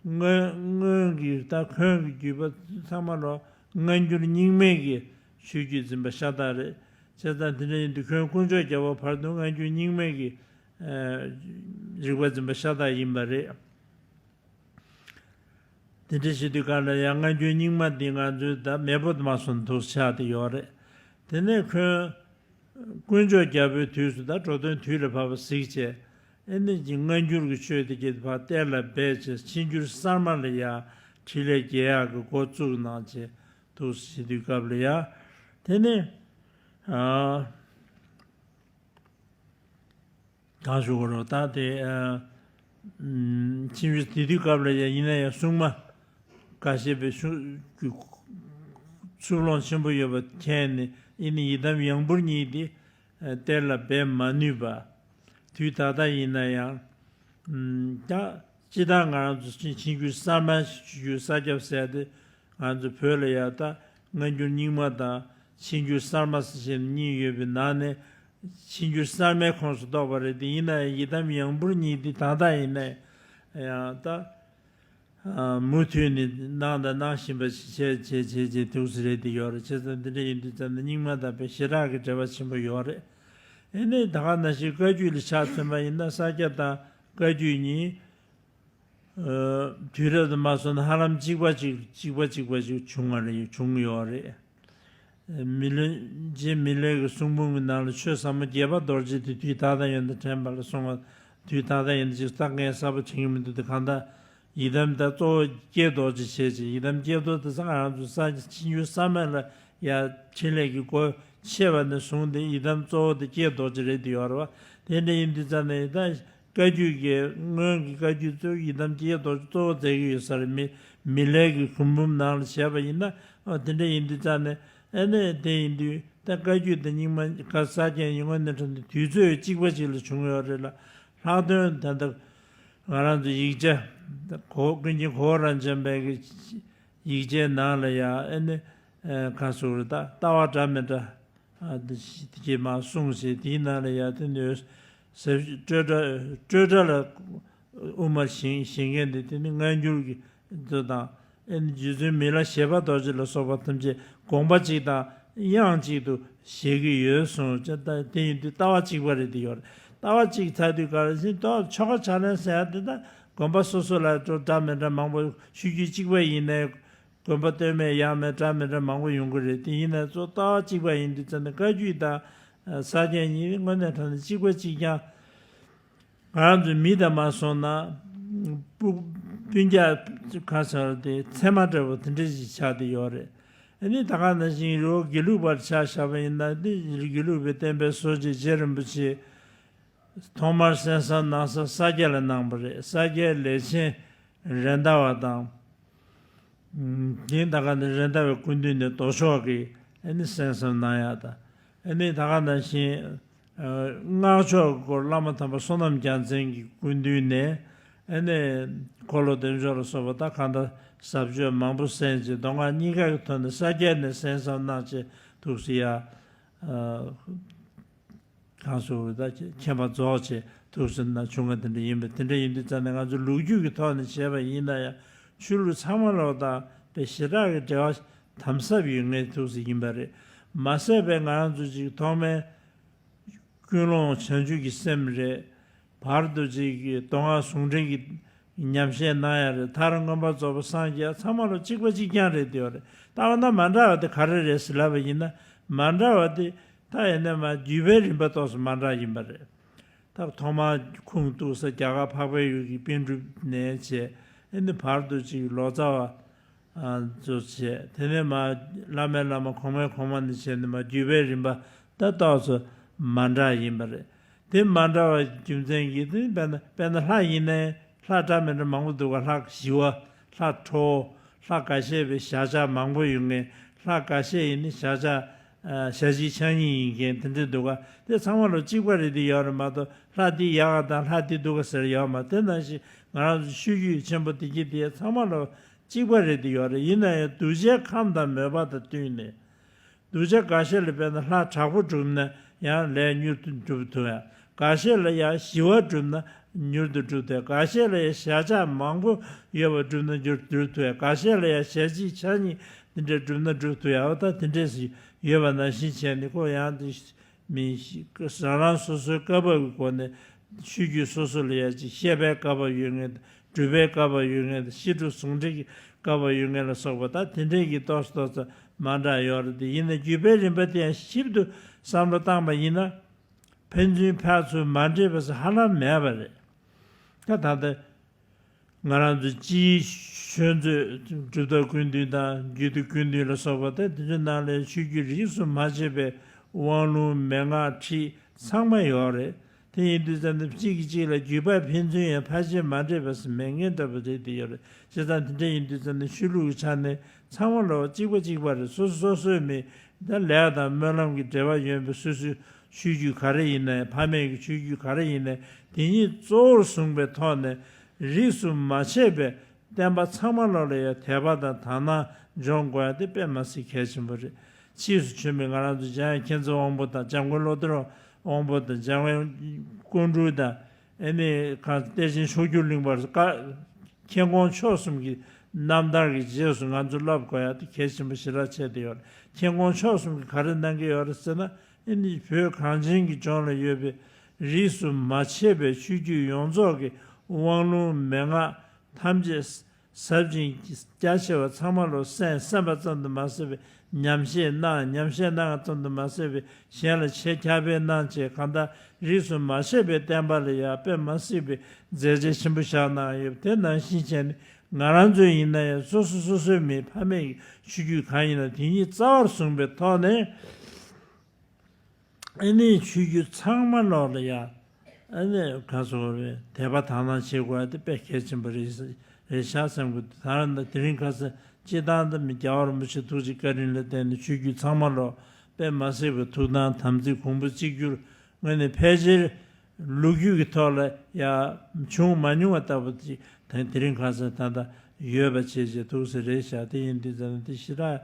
སྔོན་སྔོན་གྱི་ད་འཁོན་གྱི་བརྒྱུད་པ་ཚང་མ་ལོ་སྔ་འགྱུར་རྙིང་མའི་གི་ཆོས་བརྒྱུད་འཛིན་པ་ཤ་སྟག་རེད། བྱས་ཙང་དེ་འདྲ་ཡིན་དུས་འཁོན་དཀོན་མཆོག་རྒྱལ་པོ་བར་དུ་སྔ་འགྱུར་རྙིང་མའི་གི་རིག་པ་འཛིན་པ་ཤ་སྟག་ཡིན་པ་རེད། དེ་འདྲ་བྱེད་དུས་གང་ལ་ཡང་སྔ་འགྱུར་རྙིང་མ་འདི་ང་ཚོའི་ད་མེས་པོ་དུ་མ་སོན་འདུག་ཆགས་ཏེ་ཡོད་རེད། དེ་ནས་འཁོན་དཀོན་མཆོག་རྒྱལ་པོའི་དུས་སུ་ད་འགྲོ་དོན་དུས་ལ་བབ་པ་གཟིགས་བྱས། ཨེ་ནི་སྔ་འགྱུར་གྱི་ཆོས་དེ་གྱད་ཕར་གཏན་ལ་འབེབས་བྱས། ཕྱི་འགྱུར་གསར་མ་ལ་ཡང་ འཕྲིན་ལས་རྒྱས་ཡག་གི་འགོ་བཙུགས་གནང་བྱས་འདུག་ཟེར་དུས་སྐབས་ལ་ཡ། དེ་ནས་ཨ་གང་ཞུ་དགོས་རེད། ད་དེ་ཨ་ཨམ་ཕྱིན་ཆད་དེ་དུས་སྐབས་ལ་ཡ་ཡིན་ན་ཡང་སྲུང་མ་འགའ་ཤས་པའི་ཤུ་གི་ཚུར་ལོང་ཆེན་པོ་ཡོད་པ་མཁྱེན་ནས་ཡིན་ན་ཡི་དམ་ཡང་འབུར་གཉིས་དེ་ཨ་གཏེར་ལ་སྦས་མ་ནུས་པ། དུས་ད་ལྟ་ཡིན་ན་ཡང་ཨམ་ད་སྤྱི་བཏང་ང་རང་ཚོ་ཕྱིན་ཕྱིན་རྒྱུད་གསར་མ་ཞུ་རྒྱུ་ས་ཁྱབ་ཟེར་ཏེ་ང་ཚོ་བོད་ལ་ཡ་ད་སྔ་འགྱུར་རྙིང་མ་དང་ཕྱིས་འགྱུར་གསར་མ་ཟེར་བཞིན་གཉིས་ཡོད་པའི་ནང་ནས། ཕྱིས་འགྱུར་གསར་མའི་ཁོངས་སུ་གཏོགས་པ་རེད་དེ། ཡིན་ན་ཡང་ཡི་དམ་ཡང་འབུར་གཉིས་དེ་ད་ལྟ་ཡིན་ན་ཡང་ད་ཨ་མུ་མཐུད་ནས་གནང་དང་གནང་བཞིན་པ་ཞིག་བྱས་བྱས་བྱས་བྱས་འདུག་ཟེར་རེད་དེ་ཡོད་རེད། བྱས་ཙང་འདི་འདྲ་ཡིན་དུས་ཙམ་ན་རྙིང་མ་དང་དཔེ་ཞེ་དྲག་གི་འབྲེལ་བ་ཆེན་པོ་ཡོད་རེད། ཨེ་ནས་ད་ག་ནང་བཞིན་བཀའ་བརྒྱུད་ལ་ཆ་མཚོན་པ་ཡིན་ན་ས་སྐྱ་དང་བཀའ་བརྒྱུད་གཉིས། ཨ་དུས་རབས་དུ་མ་སོང་ན་ཧ་ལམ་གཅིག་པ་གཅིག་གཅིག་པ་གཅིག་པ་ཅིག་བྱུང་བ་རེད། བྱུང་ཡོད་རེད། མི་ལོ་རྗེ་མི་ལའི་གི་གསུང་འབུམ་གྱི་ནང་ལ་ཆོས་ཟབ་མོ་དགྱེས་པ་རྡོ་རྗེ་དེ་དུས་ད་ལྟ་ཡོན་ཏན་དྲན་པ་ལ་སོང་བ། དུས་ད་ལྟ་ཡོན་ཏན་ཅིག་ལྟ་མཁན་གསར་པ་དྲན་གྱི་མི་འདུག་དེ་གང་ལྟར་ཡི་དམ་ད་གཙོ་བོ་ཀྱེ་རྡོ་རྗེ་བྱས་ཅིང་། ཡི་དམ་ཀྱེ་རྡོ་དེ་ཚང་ང་རང་ཚོ་ས་ཕྱིན་ཆད་ས་མེད་ལ་ཡ་འཕྲིན་ལས་ཀྱི་སྒོ་ཕྱེ་བ་ནས་བཟུང་སྟེ་ཡི་དམ་གཙོ་བོ་དེ་ཀྱེ་རྡོ་རྗེ་རེད་དེ་ཡོད་རེད་བ། དེ་འདྲ་ཡིན་དུས་ཙང་ནས་ད། བཀའ་བརྒྱུད་ཀྱི་སྔོན་གྱི་བཀའ་བརྒྱུད་ཚོས་ཡི་དམ་ཀྱེ་རྡོ་རྗེ་གཙོ་བོ་མཛད་ཀྱི་ཡོད་ས་རེད། མི་མི་ལའི་གི་གསུང་འབུམ་ནང་ལ་བྱས་པ་ཡིན་ན། ཨ་དེ་འདྲ་ཡིན་དུས་ཙང་ནས་ཨ་ནི་དེ་ཡིན་དུས་ད་བཀའ་བརྒྱུད་དང་རྙིང་མ་ག་ས་ཀྱང་ཡིན་ངོ་ནས་དྲན་དུས་དུས་ཚོད་གཅིག་པ་གཅིག་ལ་བྱུང་ཡོད་རེད་ལ། ལྷག་དོན་ད་ལྟ་ང་རང་ཚོ་ཡིག་ཆ་གོ་ཀུན་མཁྱེན་གོ་བོ་རང་བྱོན་པའི་གི་ཡིག་ཆའི་ནང་ལ་ཡང་ཨ་ནི་ག་ཟེར་རེད། ད་ལྟ་བ་འདྲ་མི་འདྲ། ཨ་དེ་ཞིག་དེ་གྱད་མར་གསུངས་བྱས་དེའི་ནང་ལ་ཡ་དེ་ནས་ཟབ་སྤྲོས་བྲལ་སྤྲོས་བྲལ་ལ་དབུ་མ་བཞེངས་བཞེངས་མཁན་དེ་དེ་ནི་སྔ་འགྱུར་གྱི་མཛོད་དང་། ཨེ་ནི་རྗེ་བཙུན་མི་ལ་བཞད་པ་རྡོ་རྗེ་ལ་སོགས་པ་ཐམས་ཅད་དགོངས་པ་གཅིག་དང་དབྱངས་གཅིག་ཏུ་བཞེད་ཀྱི་ཡོད་གསུངས་བྱས། ད་དེ་ཡིན་དུས་ལྟ་བ་གཅིག་པ་རེད་དེ་ཡོད་རེད། ལྟ་བ་གཅིག་ཚར་དུས་ག་རེ་ཟེར་ཏོ་ཆོ་ག་ཕྱག་ལེན་ཟེར་ཡ་དེ་ད་དགོན་པ་སོ་སོ་ལ་འགྲོ་འདྲ་མི་འདྲ་མང་པོ་ཤོད་རྒྱུ་གཅིག་པ་ཡིན་ནའི། དགོན་པ་སྟོད་སྨད་ཡར་མར་འདྲ་མི་འདྲ་མང་པོ་ཡོང་གི་རེད། དེ་ཡིན་ན་གཙོ་ལྟ་བ་གཅིག་པ་ཡིན་དུས་ཙམ་ནས་བཀའ་བརྒྱུད་དང་ས་སྐྱ་གཉིས་དངོས་གནས་དྲང་གནས་གཅིག་པ་གཅིག་རྐྱང་། ང་རང་ཚོའི་མི་དང་མ་སོང་ན་སྤུ་སྤུན་ཀྱག་ཁ་ཚར་དེ་མཚེ་མ་འདྲ་བོ་དེ་འདྲ་ཞིག་ཆགས་བསྡད་ཡོད་རེད། ཨ་ནི་ད་ག་ནང་བཞིན་རི་བོ་དགེ་ལུགས་པར་ཆ་བཞག་པ་ཡིན་ན་དེ་དགེ་ལུགས་པའི་བསྟན་པའི་སྲོལ་འབྱེད་རྗེ་རིན་པོ་ཆེ། ཐོག་མར་གསན་བསམ་གནང་ས་ས་སྐྱ་ལ་གནང་བ་རེད། ས་སྐྱའི་ལས་ཆེན་རེད་མདའ་བ་དང་། ཨུམ་དེ་ད་ག་ནི་རེད་མདའ་བའི་སྐུ་མདུན་ནས་ལྡོག་ཕྱོགས་ཀྱི་ཨ་ནི་གསན་བསམ་གནང་ཡག་དང་། ཨ་ནི་ད་ག་ནང་བཞིན་ཨ་སྔགས་ཕྱོགས་ཀྱི་སྐོར་བླ་མ་དམ་པ་བསོད་ནམས་རྒྱལ་མཚན་གྱི་སྐུ་མདུན་ནས་ཨ་ནི་འཁོར་ལོ་བདེ་མཆོག་ལ་སོགས་པ་ད་གང་ལྟར་ཟབ་ཆོས་མང་པོ་གསན་བྱས་མདོ་སྔགས་གཉིས་ཀ་གི་ཐོག་ནས་ས་སྐྱ་ནས་གསན་བསམ་གནང་བྱས་འདུག་སེ་ཡ། ཨ། གང་ཟེར་ད་མཁྱེན་པ་རྫོགས་བྱས་ཐུགས་སུ་ན་བྱུང་བ་དེ་འདྲ་ཡིན་པས། དེ་འདྲ་ཡིན་དུས་ཙམ་ནས་ང་ཚོ་ལོ་རྒྱུས་ཀྱི་ཐོག་ནས་བྱས་པ་ཡིན་ན་ཡང་ཆོས་ལུགས་ཚང་མ་ལོག་དང་དཔེ་ཞེ་དྲག་གི་འབྲེལ་བ་དམ་ཟབ་ཡོད་མཁན་ཐུགས་སུ་ཡིན་པ་རེད། མ་ཟད་པའི་ང་རང་ཚོ་ཅིག་ཐོག་མའི་ཀུན་སློང་བྱང་ཆུབ་ཀྱི་སེམས་རེད། བར་དུ་ཅིག་གི་མདོ་སྔགས་ཟུང་འབྲེལ་གྱི་ཉམས་བཞེས་གནང་ཡ་རེད། མཐར་མངོན་པར་རྫོགས་པར་སངས་རྒྱས་ཚང་མ་ལོ་གཅིག་པ་གཅིག་རྐྱང་རེད་དེ་ཡོད་རེད། ལྟ་བ་ན་མ་འདྲ་བ་དེ་ག་རེ་རེད་ཟེར་ལབ་པ་ཡིན་ན་མ་འདྲ་བ་དེ། ད་ཡིན་ན་མ་བརྒྱུད་པའི་རིམ་པ་ཏོག་ཙམ་མ་འདྲ་ཡིན་པ་རེད། ད་ཐོག་མར་ཁུངས་གཏུགས་ས་རྒྱ་གར་འཕགས་པའི་ཡུལ་གྱི་པཎ་གྲུབ་ནས་བྱས། ཨེ་ནི་བར་དུ་ཅིག་ལོ་ཙཱ་བ་ཚོ་བྱས། དེ་ནས་མ་བླ་མའི་བླ་མ་གོང་མའི་གོང་མ་ནས་བྱས་ནས་མ་བརྒྱུད་པའི་རིམ་པ་ད་ཏོག་ཙམ་མ་འདྲ་ཡིན་པ་རེད། དེ་མ་འདྲ་བ་རྒྱུ་མཚན་གྱིས་དེ་དཔེར་ན་དཔེར་ན་ལྷ་ཡིན་ནའི་ལྷ་འདྲ་མི་འདྲ་མང་པོ་འདུག་ག་ལྷ་ཞི་བ། ལྷ་ཁྲོ་བོ། ལྷ་འགའ་ཤས་པའི་བཞག་བྱ་མང་པོ་ཡོད་མཁན། ལྷ་འགའ་ཤས་ཡིན་ནི་བཞག་བྱ་ཨ་ཞལ་གཅིག་ཕྱག་གཉིས་ཡིན་མཁན་དེ་འདྲ་འདུག་ག་དེ་ཚང་མ་ལོ་གཅིག་པ་རེད་དེ་ཡོད་རེད་མ་གཏོགས་ལྷ་འདི་ཡག་ག་དང་ལྷ་འདི་སྡུག་ག་ཟེར་ཡོད་མ། དེ་ནང་བཞིན་ང་རང་ཚོ་ཆོས་བརྒྱུད་ཆེན་པོ་འདི་གྱད་དེ་ཚང་མ་ལོ་གཅིག་པ་རེད་དེ་ཡོད་རེད། ཡིན་ན་ཡང་གདུལ་བྱའི་ཁམས་དང་མོས་པ་དང་བསྟུན་ནས། གདུལ་བྱ་འགའ་ཤས་ལ་དཔེར་ན་ལྷ་དྲག་པོ་བསྒྲུབས་ན་ཡང་ལས་མྱུར་དུ་འགྲུབ་ཐུབ་ཡ། འགའ་ཤས་ལ་ཡང་ཞི་བ་བསྒྲུབས་ན་མྱུར་དུ་འགྲུབ་ཐུབ་ཡ། འགའ་ཤས་ལ་ཡང་བཞག་བྱ་མང་པོ་ཡོད་པ་བསྒྲུབས་ན་མྱུར་དུ་འགྲུབ་ཐུབ་ཡ། འགའ་ཤས་ལ་ཡང་ཞལ་གཅིག་ཕྱག་གཉིས་འདི་འདྲ་བསྒྲུབས་ན་འགྲུབ་ཐུབ་ཡ། འོ་ད་དེ་འདྲས་སུ་ཡོད་པ་ནང་བཞིན་བྱས་ནས་ཁོ་ཡང་དེ་མི་ཞིག་རང་རང་སོ་སོའི་བཀའ་བབས་ཀྱི་སྒོ་ནས་ཆོས་བརྒྱུད་སོ་སོ་ལ་ཡང་ཅིག་བཤད་པའི་བཀའ་བབས་ཡོད་མཁན། སྒྲུབ་པའི་བཀའ་བབས་ཡོད་མཁན་དང་བཤད་སྒྲུབ་ཟུང་འབྲེལ་གྱི་བཀའ་བབས་ཡོད་མཁན་ལ་སོགས་པ་ད་དེ་འདྲས་ཀྱི་ཏོག་ཙམ་ཏོག་ཙམ་མ་འདྲ་ཡོད་རེད་དེ། ཡིན་ན་བརྒྱུད་པའི་རིམ་པ་དེ་ཡང་ཞིབ་ཏུ་བསམ་བློ་བཏང་པ་ཡིན་ན་ཕན་ཚུན་ཕར་ཚུར་མ་འདྲེས་པ་ཟེར་ཧ་ལམ་མེད་པ་རེད། ད་ད་ལྟ་ ང་རང་ཚོ་སྤྱིའི་ཆོས་མཛོད་གྲུབ་མཐའ་ཀུན་བཏུས་དང་རྒྱུད་སྡེ་ཀུན་བཏུས་ལ་སོགས་པ་དང་དེ་ཚོའི་ནང་ལ་ཆོས་བརྒྱུད་རིས་སུ་མ་ཆད་པའི་དབང་ལུང་མན་ངག་ཁྲིད་ཚང་མ་ཡོད་རེད། དེ་ཡིན་དུས་ཙམ་ནས་གཅིག་གིས་གཅིག་ལ་རྒྱུད་པ་ཕན་ཚུན་ཡང་ཕལ་ཆེར་མ་འདྲེས་པ་ཟེར་མེད་མཁན་འདྲ་པོ་རེད་དེ་ཡོད་རེད། བྱས་ཙང་དེ་འདྲ་ཡིན་དུས་ཙམ་ནས་ཆོས་ལུགས་ཀྱི་ཆ་ནས་ཚང་མ་ལོ་གཅིག་པ་གཅིག་པ་རེད། སོ་སོ་སོ་སོའི་མི་ད་ལས་དང་སྨོན་ལམ་གྱི་འབྲེལ་བ་ཡོད་པའི་སོ་སོའི་ཆོས་བརྒྱུད་ག་རེ་ཡིན་ནའི་ཕ་མེས་ཀྱི་ཆོས་བརྒྱུད་ག་རེ་ཡིན་ནའི་དེ་ཉིད་གཙོ་བོར་བཟུང་པའི་ཐོག་ནས་རིས་སུ་མ་ཆད་པའི་བསྟན་པ་ཚང་མ་ལོག་ལ་ཡང་དད་པ་དང་དག་སྣང་འཇོག་དགོས་ཡ་དེ་དཔེ་མ་སྲིད་གལ་ཆེན་པོ་རེད། ཕྱིས་སུ་བྱོན་པའི་ང་རང་ཚོ་འཇམ་དབྱངས་མཁྱེན་བརྩེ་དབང་པོ་དང་འཇམ་མགོན་བློ་གཏེར་དབང་པོ་དང་འཇམ་དབྱངས་ཀོང་སྤྲུལ་དང་ཨེ་ནི་གང་གཏེར་ཆེན་མཆོག་གྱུར་གླིང་པ་བཀའ་མཁྱེན་ཀོང་མཆོག་གསུམ་གྱི་རྣམ་ཐར་གྱི་རྗེས་སུ་ང་ཚོ་བསླབ་དགོས་ཡ་དེ་གལ་ཆེན་པོ་ཞེ་དྲག་ཆགས་བསྡད་ཡོད་རེད། མཁྱེན་ཀོང་མཆོག་གསུམ་གྱིས་ག་རེ་གནང་གི་ཡོད་རེད་ཟེར་ན། ཨེ་ནི་བོད་གངས་ཅན་གྱི་ལྗོངས་ལ་ཡོད་པའི་རིས་སུ་མ་ཆད་པའི་ཆོས་བརྒྱུད་ཡོངས་རྫོགས་ཀྱི་དབང་ལུང་མན་ངག་ཐམས་ཅད་ཟབ་ཅིང་རྒྱ་ཆེ་བ་ཚང་མ་ལོ་གསན་གསན་པ་ཙམ་དུ་མ་ཟད་པའི་ཉམས་བཞེས་གནང་། ཉམས་བཞེས་གནང་བ་ཙམ་དུ་མ་ཟད་པའི་གཞན་ལ་ཆེད་ཁྱབ་སྤེལ་གནང་བྱས་གང་ལྟར་རིས་སུ་མ་ཆད་པའི་བསྟན་པ་ལ་ཡང་དཔེ་མ་སྲིད་པའི་མཛད་རྗེས་ཆེན་པོ་བཞག་གནང་ཡོད། དེ་ནང་བཞིན་བྱས་ནས་ང་རང་ཚོ་ཡིན་ན་ཡང་སོ་སོ་སོ་སོའི་མི་ཕ་མེས་ཀྱི་ཆོས་བརྒྱུད་གང་ཡིན་ན་དེ་ཉིད་རྩ་བར་བཟུང་པའི་ཐོག་ནས། ཨ་ནི་ཆོས་བརྒྱུད་ཚང་མ་ལོག་ལ་ཡ། ཨ་ནི་ག་སོ་རེད། དད་པ་དག་སྣང་བྱེད་དགོས་ཡ་དེ་དཔེ་གལ་ཆེན་པོ་རེད་རེད་ཤག་བསམ་གི་འདུག་ད་རང་ད་དེ་རིང་ཁ་སང་སྤྱི་བཏང་ད་མི་རྒྱལ་བ་རིན་པོ་ཆེ་ཐུགས་རྗེ་བཀའ་དྲིན་ལ་བརྟེན་ནས་ཆོས་བརྒྱུད་ཚང་མ་ལོག་དཔེ་མ་སྲིད་པའི་ཐུགས་དམ་དམ་ཚིག་གོང་བུ་གཅིག་གྱུར་ངོས་ནས་ཕལ་ཆེར་ལོ་རྒྱུས་ཀྱི་ཐོག་ལ་ཡ་བྱུང་མ་མྱོང་བ་ལྟ་བུ་ཅིག་ད་དེ་རིང་ཁ་སང་ད་ལྟ་ཡོད་པ་བྱས་བྱས་ཐུགས་སྲས་རེད་ཤག་དེ་ཡིན་དུས་ཙམ་ན་དེ་ཞེ་དྲག་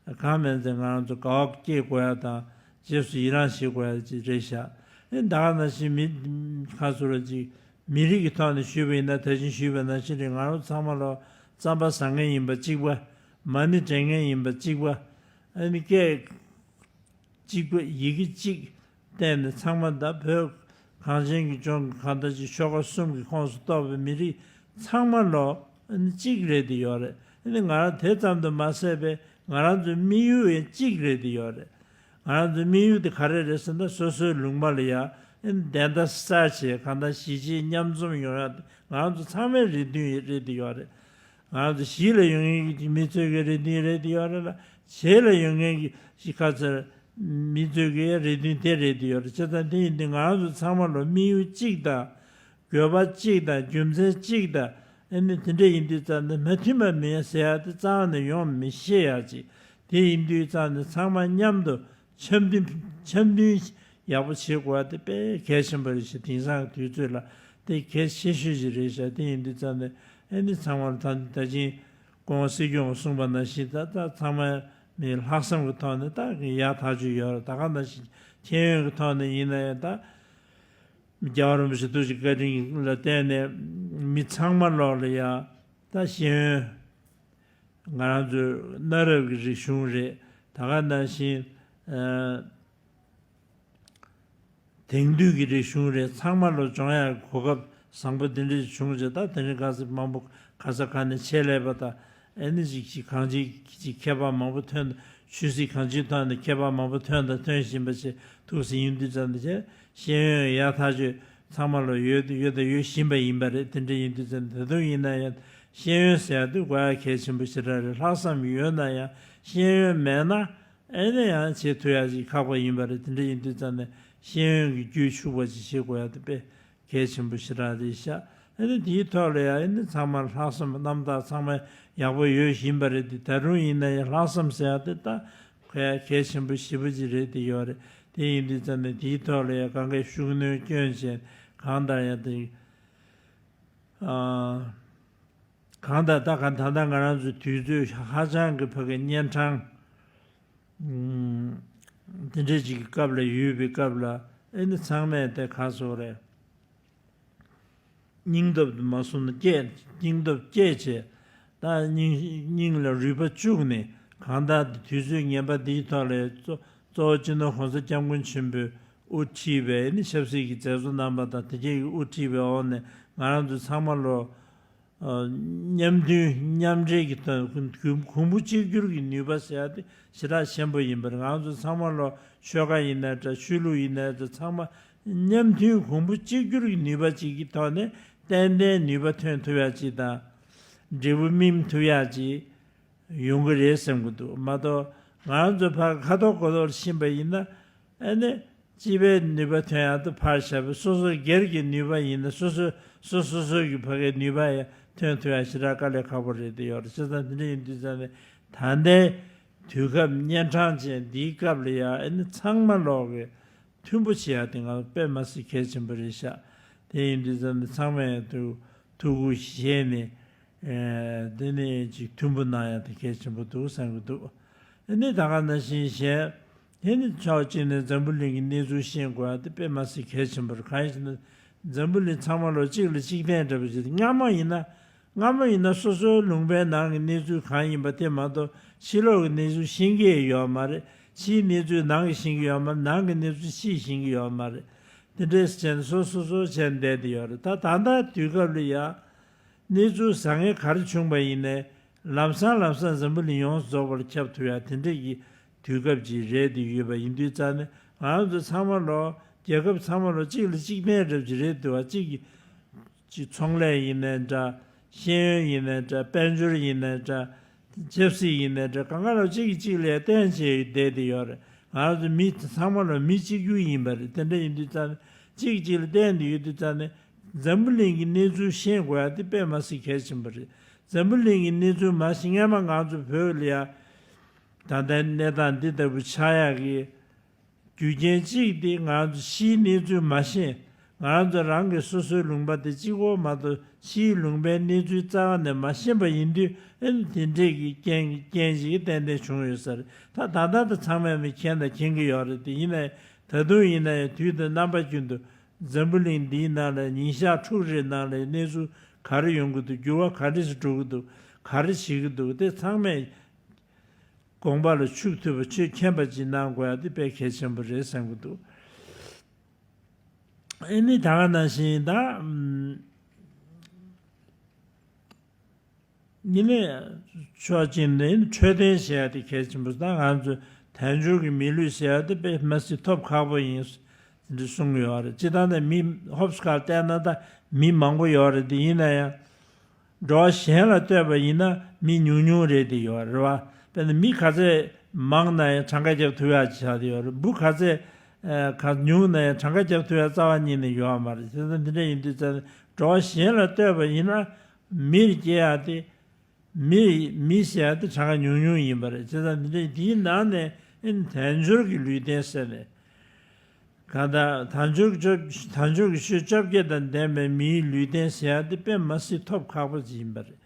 གང་མིན་ཚེ་ང་རང་ཚོ་དགའ་བ་སྐྱེ་དགོས་ཡ་དང་རྗེས་སུ་ཡི་རང་བྱེད་དགོས་ཡ་ཅིག་རེད་ཤག་ཨེ་ད་ག་ནང་བཞིན་མི་ཁ་སོ་ར་ཅིག་མི་རིགས་ཀྱི་ཐོག་ནས་ཞུས་པ་ཡིན་ན་ད་ཅིང་ཞུས་པ་ནང་བཞིན་རེད། ང་རང་ཚང་མ་ལོ་རྩམ་པ་ཟ་མཁན་ཡིན་པ་གཅིག་པ། མ་ཎི་བགྲང་མཁན་ཡིན་པ་གཅིག་པ། ཨ་ནི་སྐད་གཅིག་པ་ཡི་གེ་གཅིག་བསྟན་ནས་ཚང་མ་ད་བོད་གངས་ཅན་གྱི་ལྗོངས་ཀྱི་གང་ལྟར་ཅིག་ཆོལ་ཁ་གསུམ་གྱི་ཁོངས་སུ་གཏོགས་པའི་མི་རིགས་ཚང་མ་ལོ་ཨ་ནི་གཅིག་རེད་དེ་ཡོད་རེད། ཨ་ནི་ང་རང་དེ་ཙམ་དུ་མ་ཟད་པའི་ང་རང་ཚོའི་དམིགས་ཡུལ་ཡང་གཅིག་རེད་དེ་ཡོད་རེད། ང་རང་ཚོའི་དམིགས་ཡུལ་དེ་ག་རེ་རེད་ཟེར་ན་སོ་སོའི་ལུང་པ་ལ་ཡ་ཨ་ནི་བདེན་མཐའ་གསལ་བྱས་གང་ལྟར་གཞིས་བྱེས་མཉམ་འཛོམས་ཡོང་ཡ་དེ་ང་རང་ཚོ་ཚང་མའི་རེ་འདུན་རེད་དེ་ཡོད་རེད། ང་རང་ཚོ་གཞིས་ལ་ཡོད་མཁན་གྱི་མི་ཚོའི་གི་རེ་འདུན་རེད་དེ་ཡོད་རེད་ལ། བྱེས་ལ་ཡོད་མཁན་གྱི་གཞིས་ཁ་ཚར་མི་ཚོའི་གི་རེ་འདུན་དེ་རེད་དེ་ཡོད་རེད། བྱས་ཙང་དེ་ཡིན་དུས་ང་རང་ཚོ་ཚང་མ་ལོ་དམིགས་ཡུལ་གཅིག་དང་། དགོས་པ་གཅིག་དང་རྒྱུ་མཚན་གཅིག་དང་། ཨ་ནི་དེ་འདྲ་ཡིན་དུས་ཙམ་ནས་མ་མཐུན་པ་མེད་ཟེར་ཡ་དེ་རྩ་བ་ནས་ཡོང་མི་ཤེས་ཡ་ཅིག་དེ་ཡིན་དུས་ཙམ་ནས་ཚང་མ་མཉམ་དུ་འཆམ་མཐུན་འཆམ་མཐུན་ཡག་པོ་བྱེད་དགོས་པ་དེ་དཔེ་གལ་ཆེན་པོ་རེད་ཤག་དེང་སང་གི་དུས་ཚོད་ལ་དེ་གལ་ཆེ་ཤོས་ཤིག་རེད་ཤག་དེ་ཡིན་དུས་ཙམ་ནས་ཨ་ནི་ཚང་མར་ད་ད་ཅིང་སྐུ་ངོ་སྲིད་སྐྱོང་གིས་གསུངས་པ་ནང་བཞིན་ད་ད་ཚང་མ་མི་ལྷག་བསམ་གྱི་ཐོག་ནས་ད་ཡག་ཐག་ཆོད་ཡོད་རེད། ད་ག་ནང་བཞིན་ཤེས་ཡོན་གྱི་ཐོག་ནས་ཡིན་ན་ཡང་ད་རྒྱལ་བ་རིན་པོ་ཆེ་ཐུགས་རྗེ་བཀའ་དྲིན་ལ་བརྟེན་ནས་མི་ཚང་མ་ལོག་ལ་ཡང་ད་ཤེས་ཡོན། ང་རང་ཚོའི་གནའ་རབས་ཀྱི་རིག་གཞུང་རེད། ད་ག་ནང་བཞིན་ཨ་དེང་དུས་ཀྱི་རིག་གཞུང་རེད། ཚང་མ་ལོ་སྦྱོང་ཡག་གོ་སྐབས་བཟང་པོ་འདི་འདྲ་བྱུང་རྗེས་ད་དེ་རིང་ཁ་སང་མང་པོ་ག་ས་ག་ནས་ཆེད་ལས་པ་དང་ཨེ་ནི་ཅིག་ཅིག་གང་ཅིག་ཅིག་མཁས་པ་མང་པོ་ཐོན། ཆོས་སྲིད་གང་ཅིའི་ཐོག་ནས་མཁས་པ་མང་པོ་ཐོན་དང་ཐོན་བཞིན་པ་ཞིག་ཐུགས་སུ་ཡིན་དུས་ཙམ་ནས་ཤེས་ཡོན་ཡག་ཐག་ཆོད་ཚང་མ་ལོ་ཡོད་ཡོད་དང་ཡོད་བཞིན་པ་ཡིན་པ་རེད། དེ་འདྲ་ཡིན་དུས་ཙམ་ནས་ད་དུང་ཡིན་ན་ཡང་ཤེས་ཡོན་ཟེར་ཡག་དེ་དགོས་ཡག་གལ་ཆེན་པོ་ཞེ་དྲག་རེད། ལྷག་བསམ་ཡོད་ན་ཡང་ཤེས་ཡོན་མེད་ན་ཨེ་ནས་ཡང་བྱེད་ཐུབ་ཡག་ཅིག་ཁག་པོ་ཡིན་པ་རེད། དེ་འདྲ་ཡིན་དུས་ཙམ་ནས་ཤེས་ཡོན་གྱི་རྒྱུད་ཕྱུག་པ་ཅིག་བྱེད་དགོས་ཡག་དེ་དཔེ་གལ་ཆེན་པོ་ཞེ་དྲག་རེད་ཤག་ཨེ་ནས་དེའི་ཐོག་ལ་ཡང་ཨེ་ནས་ཚང་མ་ལྷག་བསམ་རྣམ་དག་ཚང་མ་ཡག་པོ་ཡོད་བཞིན་པ་རེད། དེ་ད་རུང་ཡིན་ན་ཡང་ལྷག་བསམ་ཟེར་ཡག་དེ་ད་གལ་གལ་ཆེན་པོ་ཞེ་པོ་ཅིག་རེད་དེ་ཡོད་རེད། དེ་ཡིན་དུས་ཙམ་ནས་དེའི་ཐོག་ལ་ཡང་གང་གས་ཤུགས་སྣོན་སྐྱོན་བྱས་གང་ལྟར་ཡང་དེ་ཨ། གང་ལྟར་ད་ག་ད་ལྟ་ང་རང་ཚོའི་དུས་ཚོད་ཧ་ཅང་གི་ཕ་གི་གཉན་འཕྲང་ཨུམ། དེ་འདྲའི་ཅིག་གི་སྐབས་ལ་ཡོད་པའི་སྐབས་ལ་ཨེ་ནི་ཚང་མས་དེ་ག་སོགས་རེད། སྙིང་སྟོབས་དུ་མ་སོང་ན་སྐྱེས། སྙིང་སྟོབས་སྐྱེས་བྱས་ད་སྙིང་སྙིང་ལ་རུས་པ་བཅུག་ནས་གང་ལྟར་དུས་ཚོད་ངན་པ་འདིའི་ཐོག་ལ་གཙོ་གཙོ་བོ་སྤྱི་ནོར་༸གོང་ས་༸སྐྱབས་མགོན་ཆེན་པོས་དབུ་ཁྲིད་པའི་ཨེ་ནི་ཆབ་སྲིད་ཀྱི་མཛད་གཙོ་རྣམ་པ་དང་དེ་གའི་དབུ་ཁྲིད་པའི་འོག་ནས་ང་རང་ཚོ་ཚང་མ་ལོ། མཉམ་མཐུན་མཉམ་འབྲེལ་གྱི་ཐོག་གོང་བུ་གཅིག་གྱུར་གྱི་ནུས་པ་ཟེར་ཡ་དེ་ཞེ་དྲག་ཆེན་པོ་ཡིན་པར་ང་ཚོ་ཚང་མ་ལོ་ཆོལ་ཁ་ཡིན་ན་འདྲ་ཆོས་ལུགས་ཡིན་ན་འདྲ་ཚང་མ་མཉམ་མཐུན་གོང་བུ་གཅིག་གྱུར་གྱི་ནུས་པ་གཅིག་གི་ཐོག་ནས་ ཏན་ཏན་ནུས་པ་ཐོན་ཐུབ་ཡག་ཅིག་དང་། འབྲས་བུ་སྨིན་ཐུབ་ཡག་ཅིག་ཡོང་གི་རེད་བསམ་གྱི་འདུག་མ་གཏོགས་ང་རང་ཚོ་ཕར་ཁ་ཐོར་གོ་ཐོར་ཕྱིན་པ་ཡིན་ན། ཨ་ནི་སྤྱི་པའི་ནུས་པ་ཐོན་ཡག་དེ་ཕར་བཞག་པའི་སོ་སོ་སྒེར་གྱི་ནུས་པ་ཡིན་ན། སོ་སོ་སོ་སོ་སོ་སོ་གི་ཕ་གའི་ནུས་པ་ཡང་ཐོན་ཐུབ་ཡག་ཞེ་དྲག་དཀའ་ལས་ཁག་པོ་རེད་དེ་ཡོད་རེད། བྱས་ཙང་དེ་འདྲ་ཡིན་དུས་ཙང་ནས། ད་ལྟའི་དུས་སྐབས་གཉན་འཕྲང་ཅན་འདིའི་སྐབས་ལ་ཡང་ཨ་ནི་ཚང་མ་ལོག་གི་མཐུན་པོ་བྱེད་ཡག་དེ་ང་དཔེ་མ་སྲིད་གལ་ཆེན་པོ་རེད་ཤག་དེ་ཡིན་དུས་ཙང་ནས་ཚང་མས་ཐུགས་ཐུགས་ཁུར་བཞེས་ནས། ཨེ། དེ་ནས་ཅིག་མཐུན་པོ་གནང་ཡག་དེ་གལ་ཆེན་པོ་འདུག་བསམ་གྱི་འདུག་ཨ་ནི་ད་ག་ནང་བཞིན་གཞན། དེ་ནི་ཕྱོགས་གཅིག་ནས་འཛམ་བུ་གླིང་གི་གནས་ཚུལ་ཤེས་དགོས་ཡག་དེ་དཔེ་མ་སྲིད་གལ་ཆེན་པོ་རེད། གང་ཡིན་ཟེར་ན། འཛམ་བུ་གླིང་ཚང་མ་ལོ་གཅིག་ལ་གཅིག་བརྟེན་འདྲ་པོ་ཞིག་རེད། སྔ་མོ་ཡིན་ན། སྔ་མོ་ཡིན་ན་སོ་སོའི་ལུང་པའི་ནང་གི་གནས་ཚུལ་གང་ཡིན་པ་དེ་མ་གཏོགས་ཕྱི་ལོགས་ཀྱི་གནས་ཚུལ་ཤེས་ཀྱི་ཡོད་མ་རེད། ཕྱིའི་གནས་ཚུལ་ནང་གི་ཤེས་ཀྱི་ཡོད་མ་རེད། ནང་གི་གནས་ཚུལ་ཕྱིའི་ཤེས་ཀྱི་ཡོད་མ་རེད། དེ་འདྲས་བྱས་ནས་སོ་སོ་སོ་བྱས་ནས་བསྡད་དེ་ཡོད་རེད། ད་ད་ལྟ་དུས་སྐབས་ལ་ཡ། གནས་ཚུལ་བཟང་ངན་ག་རེ་བྱུང་པ་ཡིན་ནའི། ལམ་སང་ལམ་སང་འཛམ་བུ་གླིང་ཡོངས་སུ་རྫོགས་པར་ཁྱབ་ཐུབ་ཡ་དེ་འདྲ་གི་དུས་སྐབས་ཅིག་རེད་དེ་ཡོད་པ་ཡིན་དུས་ཙང་ནས། ང་རང་ཚོ་ཚང་མ་ལོ། རྒྱལ་ཁབ་ཚང་མ་ལོ་གཅིག་ལ་གཅིག་བརྟེན་འདྲ་ཅིག་རེད་འདུག་བ། གཅིག་གི་གཅིག་ཚོང་ལས་ཡིན་ནའི་འདྲ། ཤེས་ཡོན་ཡིན་ནའི་འདྲ། དཔལ་འབྱོར་ཡིན་ནའི་འདྲ། ཆབ་སྲིད་ཡིན་ནའི་འདྲ། གང་ག་ལོ་གཅིག་གིས་གཅིག་ལ་བརྟེན་བྱས་བསྡད་དེ་ཡོད་རེད། ང་རང་ཚོ་མི་ཚང་མ་ལོ་མི་གཅིག་གྱུར་ཡིན་པ་རེད། དེ་འདྲ་ཡིན་དུས་ཙང་ནས་གཅིག་གཅིག་ལ་བརྟེན་དེ་ཡོད་དུས་ཙང་ནས། འཛམ་བུ་གླིང་གི་གནས་ཚུལ་ཤེས་དགོས་ཡ་དེ་དཔེ་མ་སྲིད་གལ་ཆེན་པོ་རེད། འཛམ་བུ་གླིང་གི་གནས་ཚུལ་མ་ཤེས། སྔན་མ་ང་ཚོ་བོད་ལ་ཡ། ད་ལྟའི་གནས་སྟངས་འདི་ལྟ་བུ་ཆགས་ཡག་གི་རྒྱུ་རྐྱེན་གཅིག་དེ་ང་ཚོ་ཕྱིའི་གནས་ཚུལ་མ་ཤེས། ང་ཚོ་རང་གི་སོ་སོའི་ལུང་པ་དེ་གཅིག་པོ་མ་གཏོགས་ཕྱིའི་ལུང་པའི་གནས་ཚུལ་རྩ་བ་ནས་མ་ཤེས་པ་ཡིན་དུས། ཨ་ནི་དེ་འདྲས་ཀྱི་རྐྱེན་རྐྱེན་ཞིག་ཏན་ཏན་བྱུང་ཡོད་ས་རེད། ད་ད་ལྟ་ད་ཚང་མས་མཁྱེན་དང་མཁྱེན་གྱི་ཡོད་རེད། དེ་ཡིན་ནའི་ད་དུང་ཡིན་ན་ཡང་དུས་དང་རྣམ་པ་ཀུན་ཏུ་འཛམ་བུ་གླིང་འདིའི་ནང་ལ་ཉིན་ཞག་ཕྲུགས་རེའི་ནང་ལ་གནས་ཚུལ་ག་རེ་ཡོང་གི་འདུག་འགྱུར་བ་ག་འདྲས་སུ་འགྲོ་གི་འདུག་ག་རེ་བྱེད་ཀྱི་འདུག་དེ་ཚང་མས་དགོངས་པ་ལ་ཆུད་ཐུབ་པ། ཆོས་མཁྱེན་པ་ཅིག་གནང་དགོས་ཡ་དེ་དཔེ་གལ་ཆེན་པོ་རེད་བསམ་གྱི་འདུག་ཨ་ནི་ད་ག་ནང་བཞིན་ད། ཨམ། ཡིན་ནའི་ཕྱོགས་གཅིག་ནས་འཕྲོད་བསྟེན་བྱེད་ཡ་དེ་གལ་ཆེན་པོ། ད་ང་ཚོ་དལ་འབྱོར་གྱི་མི་ལུས་ཟེར་ཡ་དེ་དཔེ་མ་སྲིད་ཐོབ་ཁག་པོ་ཡིན་ཟེར་འདྲ་གསུང་གི་ཡོད་རེད། སྤྱིར་བཏང་ནས་མི་ཧོབ་སི་ཁར་བལྟས་ན་ད་མི་མང་པོ་ཡོད་རེད། དེ་ཡིན་ན་ཡང་འགྲོ་བ་གཞན་ལ་ལྟོས་པ་ཡིན་ན་མི་ཉུང་ཉུང་རེད་དེ་ཡོད་རེད་བ། དཔེར་ན་མི་ག་ཚད་མང་ན་ཡང་གྲངས་ཀ་རྒྱབ་ཐུབ་ཡ་ཆགས་དེ་ཡོད་རེད། འབུ་ག་ཚད་ཨ་ག་ཉུང་ན་ཡང་གྲངས་ཀ་རྒྱབ་ཐུབ་ཡ་རྩ་བ་ཉིད་ནས་ཡོད་མ་རེད། དེ་ཚོ་འདི་འདྲ་ཡིན་དུས་ཙང་འགྲོ་བ་གཞན་ལ་ལྟོས་པ་ཡིན་ན། མིར་སྐྱེ་ཡ་དེ། མི་མི་ཟེར་ཡ་དེ་གྲངས་ཀ་ཉུང་ཉུང་ཡིན་པ་རེད། བྱས་ཙང་འདི་འདྲ་དེའི་ནང་ནས་ཨེ་དལ་འབྱོར་གྱི་ལུས་རྟེན་ཟེར་ནས། གང་ལྟར་དལ་འབྱོར་གྱི་ཆོས། དལ་འབྱོར་གྱི་ཆོས་བཅོ་བརྒྱད་དང་ལྡན་པའི་མིའི་ལུས་རྟེན་ཟེར་ཡ་དེ་དཔེ་མ་སྲིད་ཐོབ་ཁག་པོ་ཅིག་ཡིན་པ་རེད།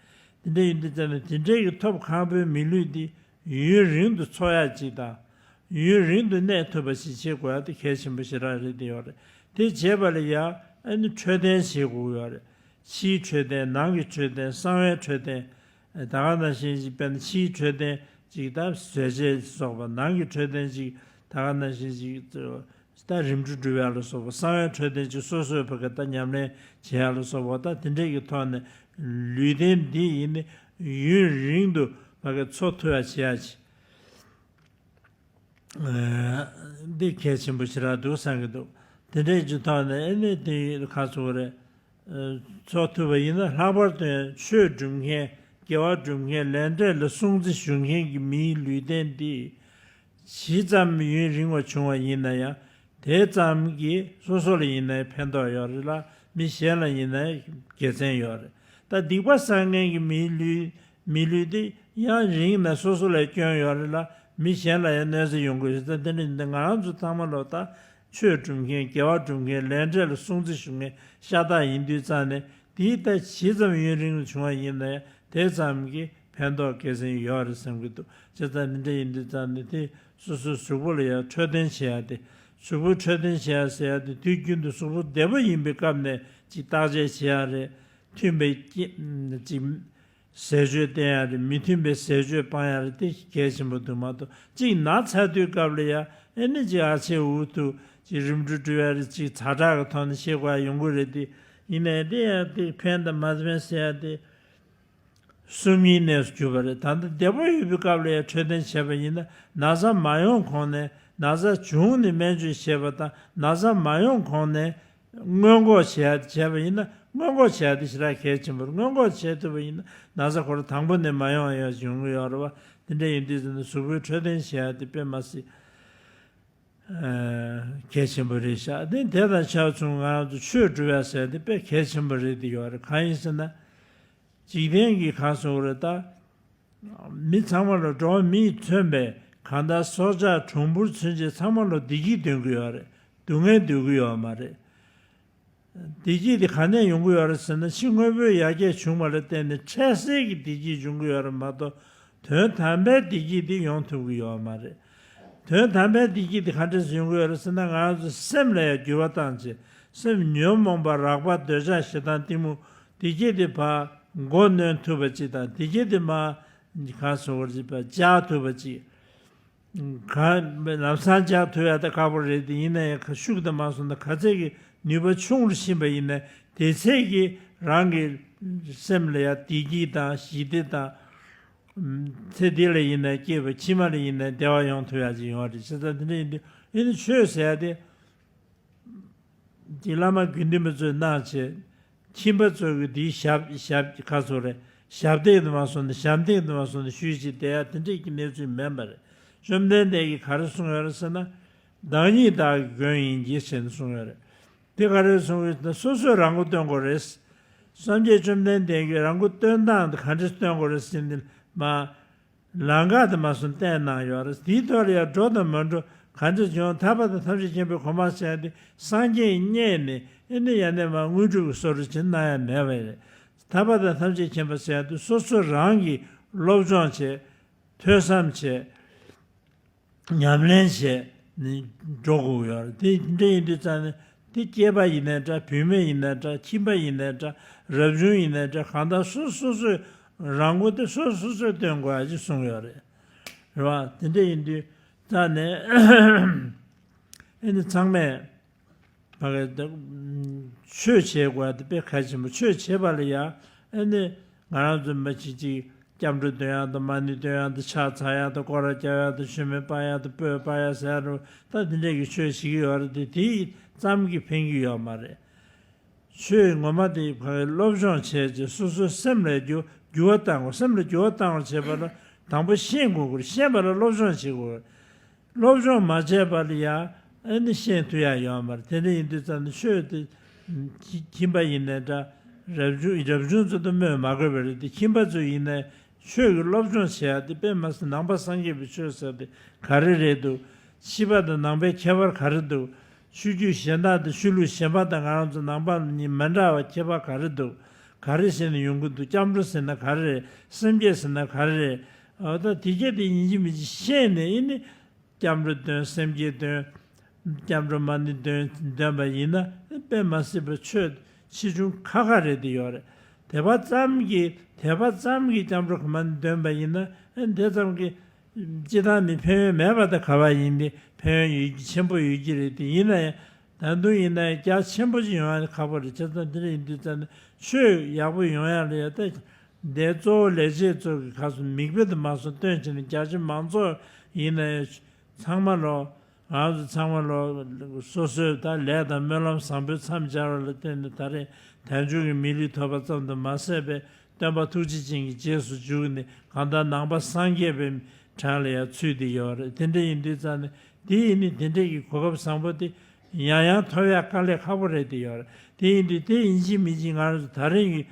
དེ་འདྲ་ཡིན་དུས་ཙང་ནས་དེ་འདྲའི་གི་ཐོབ་ཁག་པོའི་མི་ལུས་དེ་ཡུན་རིང་དུ་འཚོ་ཡ་ཅིག་དང་། ཡུན་རིང་དུ་གནས་ཐུབ་པ་ཞིག་བྱེད་དགོས་ཡ་དེ་གལ་ཆེན་པོ་ཞེ་དྲག་རེད་དེ་ཡོད་རེད། དེ་བྱེད་པ་ལ་ཡ་ཨ་ནི་འཕྲོད་བསྟེན་བྱེད་དགོས་ཡོད་རེད། ཕྱིའི་འཕྲོད་བསྟེན། ནང་གི་འཕྲོད་བསྟེན། གསང་བའི་འཕྲོད་བསྟེན། ད་ག་ནང་བཞིན་ཅིག་དཔེར་ན་ཕྱིའི་འཕྲོད་བསྟེན་ཅིག་ད་ཟས་བཅད་སོགས་པ། ནང་གི་འཕྲོད་བསྟེན་ཅིག་ད་ག་ནང་བཞིན་ཅིག་ད་རིམ་གྲོ་སྒྲུབ་ཡ་ལ་སོགས་པ། གསང་བའི་འཕྲོད་བསྟེན་ཅིག་སོ་སོའི་བར་གྱི་ད་ཉམས་ལེན་བྱེད་ཡ་ལ་སོགས་པ། ད་དེ་འདྲས་ཀྱི་ཐོག་ནས་ལུས་རྟེན་འདི་ཡིན་ནི་ཡུན་རིང་དུ་བར་གྱི་འཚོ་ཐུབ་ཡ་བྱེད་ཡ་ཅིག་འདི་གལ་ཆེན་པོ་ཞེ་དྲག་འདུག་བསམ་གྱི་འདུག་དེ་འདྲས་ཀྱི་ཐོག་ནས་ཨ་ནི་དེ་ཁ་ཚུགས་རེད། འཚོ་ཐུབ་པ་ཡིན་ན། ལྷག་པར་དུ་ཡང་ཆོས་སྒྲུབ་མཁན། དགེ་བ་སྒྲུབ་མཁན། ལས་འབྲས་ལ་སྲུང་བརྩི་ཞུ་མཁན་གྱི་མིའི་ལུས་རྟེན་འདི་ཇི་ཙམ་ཡུན་རིང་བ་བྱུང་བ་ཡིན་ན་ཡང་། དེ་ཙམ་གྱིས་སོ་སོ་ལ་ཡིན་ནའི་ཕན་ཐོགས་ཡོད་རེད་ལ། མི་གཞན་ལ་ཡིན་ནའི་དགེ་མཚན་ཡོད་རེད། ད་སྡིག་པ་བསགས་མཁན་གྱི་མིའི་ལུས། མི་ལུས་དེ་ཡང་རིང་ན་སོ་སོ་ལ་སྐྱོན་ཡོད་རེད་ལ། མི་གཞན་ལ་ཡང་གནོད་འཚེ་ཡོང་གི་ཡོད་ས། དེ་འདྲ་ཡིན་ན་ང་རང་ཚོ་ཚང་མ་ལོ་ད་ཆོས་སྒྲུབ་མཁན། དགེ་བ་སྒྲུབ་མཁན། ལས་འབྲས་ལ་སྲུང་བརྩི་ཞུ་མཁན་ཤ་སྟག་ཡིན་དུས་ཙང་ནས། དེའི་ད་ཇི་ཙམ་ཡུན་རིང་དུ་བྱུང་བ་ཡིན་ན་ཡང་དེ་ཙམ་གྱིས་ཕན་ཐོགས་དགེ་མཚན་ཡོད་རེད་བསམ་གྱི་འདུག་བྱས་ཙང་འདི་འདྲ་ཡིན་དུས་ཙང་ནས་དེ་སོ་སོའི་གཟུགས་པོ་ལ་ཡང་འཕྲོད་བསྟེན་བྱེད་ཡ་དེ། གཟུགས་པོ་འཕྲོད་བསྟེན་བྱེད་ཡ་ཟེར་ཡ་དེ་དུས་རྒྱུན་དུ་གཟུགས་པོ་བདེ་པོ་ཡིན་པའི་སྐབས་ནས་ཅིག་བརྟག་དཔྱད་བྱེད་ཡ་རེད། མཐུན་པའི་ཅིག་ཟས་སྤྱོད་བསྟེན་ཡ་རེད། མི་མཐུན་པའི་ཟས་སྤྱོད་སྤང་ཡ་རེད། དེ་གལ་ཆེན་པོ་འདུག་མ་གཏོགས་ཅིག་ན་ཚ་དུས་སྐབས་ལ་ཡ་ཨེ་ནི་ཅིག་ཨ་ཆེ་འུ་ཐུག་ཅིག་རིམ་གྲོ་སྒྲུབ་ཡ་རེད། ཅིག་ཛ་དྲག་གི་ཐོག་ནས་ཤེས་དགོས་ཡ་ཡོང་གི་རེད་དེ། ཡིན་ནའི་དེ་ཡང་དེ་ཕན་དང་མ་ཕན་ཟེར་ཡ་དེ་སུམ་གཉིས་གནས་སུ་གྱུར་པ་རེད། ད་ལྟ་བདེ་པོ་ཡོད་པའི་སྐབས་ལ་ཡང་འཕྲོད་བསྟེན་བྱས་པ་ཡིན་ན། ན་ཚ་མ་ཡོང་གོང་ནས། ན་ཚ་བྱུང་ནས་སྨན་བཅོས་བྱས་པ་དང་། ན་ཚ་མ་ཡོང་གོང་ནས་སྔོན་འགོག་བྱས་བྱས་པ་ཡིན་ན། སྔོན་འགོག་བྱེད་ཡ་དེ་ཞེ་དྲག་གལ་ཆེན་པོ་རེད། སྔོན་འགོག་བྱེད་ཐུབ་པ་ཡིན་ན་ན་ཚ་ཁོ་རང་དང་པོ་ནས་མ་ཡོང་ཡ་ཡོང་གི་ཡོད་རེད་བ། དེ་འདྲ་ཡིན་དུས་ཙམ་ན་གཟུགས་པོའི་འཕྲོད་བསྟེན་བྱེད་ཡ་དེ་དཔེ་མ་སྲིད་གལ་ཆེན་པོ་རེད་ཤག་དེ་དེ་དང་ཆ་མཚུངས་ང་རང་ཚོ་ཆོས་སྒྲུབ་ཡ་ཟེར་དེ་དཔེ་གལ་ཆེན་པོ་རེད་དེ་ཡོད་རེད། གང་ཡིན་ཟེར་ན། འཇིག་རྟེན་གྱི་གང་གསུང་རེད་ད། མི་ཚང་མ་ལ་འགྲོ་བ་མིས་མཚོན་པའི་གང་ལྟར་སྲོག་ཆགས་གྲུང་པོར་མཚོན་བྱེད་ཚང་མ་ལ་བདེ་སྐྱིད་འདོད་ཀྱི་ཡོད་རེད། སྡུག་བསྔལ་འདོད་ཀྱི་ཡོད་མ་རེད། བདེ་སྐྱིད་དེ་ག་ནས་ཡོང་གི་ཡོད་རེད་ཟེར་ན། ཕྱི་དངོས་པོའི་ཡར་རྒྱས་བྱུང་བ་ལ་བརྟེན་ནས་འཕྲལ་སེལ་གྱི་བདེ་སྐྱིད་འབྱུང་གི་ཡོད་རེད་མ་གཏོགས། དོན་དམ་པའི་བདེ་སྐྱིད་དེ་ཡོང་ཐུབ་ཀྱི་ཡོད་མ་རེད། དོན་དམ་པའི་བདེ་སྐྱིད་དེ་ག་འདྲས་སེ་ཡོང་གི་ཡོད་རེད་ཟེར་ན། ང་རང་ཚོ་སེམས་ལ་ཡང་འགྱུར་བ་བཏང་བྱས། སེམས་ཉོན་མོངས་པ་རགས་པ་འདོད་ཆགས་ཞེ་སྡང་གཏི་མུག་བདེ་སྐྱིད་དེ་ཕར་མགོ་གནོན་ཐུབ་པ་ཅིག་དང་། བདེ་སྐྱིད་དེ་མར་གང་སོང་བར་ཅིག་ཕར་འཇགས་ཐུབ་པ་ཅིག་གང་ལམ་སང་འཇགས་ཐུབ་ཡ་ད་ཁག་པོ་རེད་དེ། ཡིན་ན་ཡང་ཤུགས་དང་མ་སོང་ན་ག་ཚད་ཀྱི་ནུས་པ་ཆུང་རུ་ཕྱིན་པ་ཡིན་ན། དེ་ཚད་ཀྱི་རང་གི་སེམས་ལ་ཡང་བདེ་སྐྱིད་དང་ཞི་བདེ་དང་། ཚེ་འདི་ལ་ཡིན་ན་སྐྱིད་པ། ཕྱི་མ་ལ་ཡིན་ན་བདེ་བ་ཡོང་ཐུབ་ཡ་ཅིག་ཡོང་བ་རེད། བྱས་ཙང་དེ་འདྲ་ཡིན་དུས་ཨེ་ནི་ཆོས་ཟེར་ཡ་དེ། དེ་བླ་མ་དགེ་འདུན་པ་ཚོས་གནང་བྱས། ཁྱིམ་པ་ཚོ་གི་དེའི་ཞབས་ཞབས་ཁ་ཚོ་རེད། ཞབས་སྟེགས་དུ་མ་སོང་ནས། ཞབས་སྟེགས་དུ་མ་སོང་ནས་ཞུས་བྱས་བསྡད་ཡ་དེ་འདྲས་ཀྱི་གནས་ཚུལ་མིན་པ་རེད། བཅོམ་ལྡན་འདས་ཀྱིས་ག་རེ་གསུངས་ཡོད་རེད་ཟེར་ན། བདག་ཉིད་བདག་གི་མགོན་ཡིན་གྱི་ཞེས་གསུངས་ཡོད་རེད། དེ་ག་རེ་གསུངས་ཡོད་ཟེར་ན། སོ་སོས་རང་མགོ་སྟོན་དགོས་རེད། སངས་རྒྱས་བཅོམ་ལྡན་འདས་ཀྱིས་རང་མགོ་སྟོན་སྟངས་དེ་ག་འདྲས་སྟོན་དགོས་རེད་ཟེར་ན། མ། ལམ་ཁ་དུ་མ་སོང་བསྟན་གནང་ཡོད་རེད། དེའི་ཐོག་ལ་ཡང་འགྲོ་དང་མ་འགྲོ་ག་འདྲ་བྱུང་། ཐར་པ་དང་ཐམས་ཅད་མཁྱེན་པའི་གོ་འཕང་ཟེར་ཡ་དེ་སངས་རྒྱས་ཀྱིས་བརྙེས་ནས་ཨེ་ནི་ཡང་ནས་མར་དངོས་གྲུབ་ཀྱི་བསོད་བདེ་ཅིག་གནང་ཡ་མེད་པ་རེད། ཐར་པ་དང་ཐམས་ཅད་མཁྱེན་པ་ཟེར་ཡ་དེ་སོ་སོ་རང་གིས་སློབ་སྦྱོང་བྱས། ཐོས་བསམ་བྱས། ཉམས་ལེན་བྱས་ནས་འགྲོ་དགོས་ཡོད་རེད། དེ་འདྲ་ཡིན་དུས་ཙང་ནས་དེ་སྐྱེས་པ་ཡིན་ནའི་འདྲ། བུད་མེད་ཡིན་ནའི་འདྲ། ཁྱིམ་པ་ཡིན་ནའི་འདྲ། རབ་བྱུང་ཡིན་ནའི་འདྲ། གང་ལྟར་སོ་སོ་སོས་རང་མགོ་དེ་སོ་སོ་སོས་སྟོན་དགོས་ཡ་ཅིག་གསུངས་ཡོད་རེད། རེད་བ། དེ་འདྲ་ཡིན་དུས་ཙང་ནས་ཨེ་ནི་ཚང་མས་ཕ་གི་ཆོས་བྱེད་དགོས་ཡ་དེ་དཔེ་གལ་ཆེན་པོ། ཆོས་བྱེད་པ་ལ་ཡ་ཨེ་ནི་ང་རང་ཚོ་མ་གཅིག་གཅིག་སྐྱབས་འགྲོ་འདོན་ཡག་དང་། མ་ཎི་འདོན་ཡག་དང་། ཕྱག་འཚལ་ཡག་དང་། སྐོར་ར་རྒྱབ་ཡག་དང་། མཆོད་མེ་སྤར་ཡག་དང་། སྤོས་སྤར་ཡག་ཟེར་ཡག་རུ་ད་དེ་འདྲས་ཀྱི་ཆོས་བྱེད་ཀྱི་ཡོད་རེད་དེ། དེ་ཙམ་གྱིས་ཕན་གྱི་ཡོད་མ་རེད། ཆོས་ངོ་མ་དེ་ཕ་གི་སློབ་སྦྱོང་བྱས་རྗེས་སོ་སོའི་སེམས་ལ་འགྱུར་འགྱུར་བ་བཏང་དགོས། སེམས་ལ་འགྱུར་བ་བཏང་བར་བྱེད་པ་ལ་དང་པོ་ཤེས་དགོས་ཀྱི་རེད། ཤེས་པ་ལ་སློབ་སྦྱོང་བྱེད་དགོས། སློབ་སྦྱོང་མ་བྱས་པ་ལ་ཡ་ཨ་ནི་ཤེས་ཐུབ་ཡ་ཡོད་མ་རེད། དེ་འདྲ་ཡིན་དུས་ཙང་ནས་ཆོས་དེ་ཁྱི་ཁྱིམ་པ་ཡིན་ནའི་འདྲ། རབ་བྱུང་རབ་བྱུང་ཚོ་དང་སྨོས་མ་དགོས་པ་རེད་དེ། ཁྱིམ་པ་ཚོ་ཡིན་ནའི་ཆོས་ཀྱི་སློབ་སྦྱོང་བྱེད་ཡ་དེ་དཔེ་མ་སྲིད་ནང་པ་སངས་རྒྱས་པའི་ཆོས་ཟེར་དེ་ག་རེ་རེད་འདུག་ཕྱི་པ་དང་ནང་པའི་ཁྱད་པར་ག་རེ་འདུག་ཆོས་བརྒྱུད་གཞན་དག་དང་ཆོས་ལུགས་གཞན་པ་དང་ང་རང་ཚོ་ནང་པ་གཉིས་མི་འདྲ་བ་ཁྱད་པར་ག་རེ་འདུག་ག་རེ་བྱས་ནས་ཡོང་གི་འདུག་སྐྱབས་འགྲོ་ཟེར་ན་ག་རེ་རེད། སེམས་བསྐྱེད་ཟེར་ན་ག་རེ་རེད། འོ་ད་དེ་གྱད་དེ་ཡིན་གཅིག་མིན་གཅིག་ཤེས་ནས་ཨེ་ནི་སྐྱབས་འགྲོ་འདོན། སེམས་བསྐྱེད་འདོན། སྐྱབས་འགྲོ་མ་ཎི་འདོན་འདོན་པ་ཡིན་ན་དཔེ་མ་སྲིད་པའི་ཆོས་ཆེ་ཆུང་ཁ་ཁ་རེད་དེ་ཡོད་རེད། དད་པ་ཙམ་གྱིས་དད་པ་ཙམ་གྱིས་སྐྱབས་འགྲོ་མ་ཎི་འདོན་པ་ཡིན་ན་ཨེ་དེ་ཙམ་གྱིས་སྤྱིར་བཏང་མི་ཕན་ཡོན་མེད་པ་དང་འགལ་བ་ཡིན་ཏེ། ཕན་ཡོན་ཡོད་ཀྱི་ཆེན་པོ་ཡོད་ཀྱི་རེད་དེ། ཡིན་ན་ཡང་ད་དུང་ཡིན་ན་ཡང་རྒྱ་ཆེན་པོ་ཅིག་ཡོང་ཡ་ཁག་པོ་རེད། བྱས་ཙང་དེ་འདྲ་ཡིན་དུས་ཙང་ནས་ཆོས་ཡག་པོ་ཡོང་ཡ་ལ་ཡ་ད་འདས་གཙོ་བོ་ལས་བྱེད་ཚོ་གི་ཁ་སོ་མིག་དཔེ་དུ་མ་སོང་སྟོན་བྱས་ནས། རྒྱ་ཆེ་མང་ཚོགས་ཡིན་ན་ཡང་ཚང་མ་ལོ། ང་ཚོ་ཚང་མ་ལོ་སོ་སོའི་ད་ལས་དང་སྨོན་ལམ་བཟང་པོའི་མཚམས་སྦྱར་བ་ལ་བརྟེན་ནས་ད་རེས་དལ་འབྱོར་གྱི་མི་ལུས་ཐོབ་པ་ཙམ་དུ་མ་ཟད་པའི་སྟོན་པ་ཐུགས་རྗེ་ཅན་གྱི་རྗེས་སུ་འཇུག་ནས་གང་ལྟར་ནང་པ་སངས་རྒྱས་པའི་གྲས་ལ་ཡང་ཚུད་དེ་ཡོད་རེད། དེ་འདྲ་ཡིན་དུས་ཙང་ནས་དེ་ཡིན་ནི་དེ་འདྲ་གི་གོ་སྐབས་བཟང་པོ་དེ་ཡང་ཡང་ཐོབ་ཡ་དཀའ་ལས་ཁག་པོ་རེད་དེ་ཡོད་རེད། དེ་ཡིན་དུས་དེ་ཡིན་གཅིག་མིན་གཅིག་ང་རང་ཚོ་ད་རེས་ཀྱི་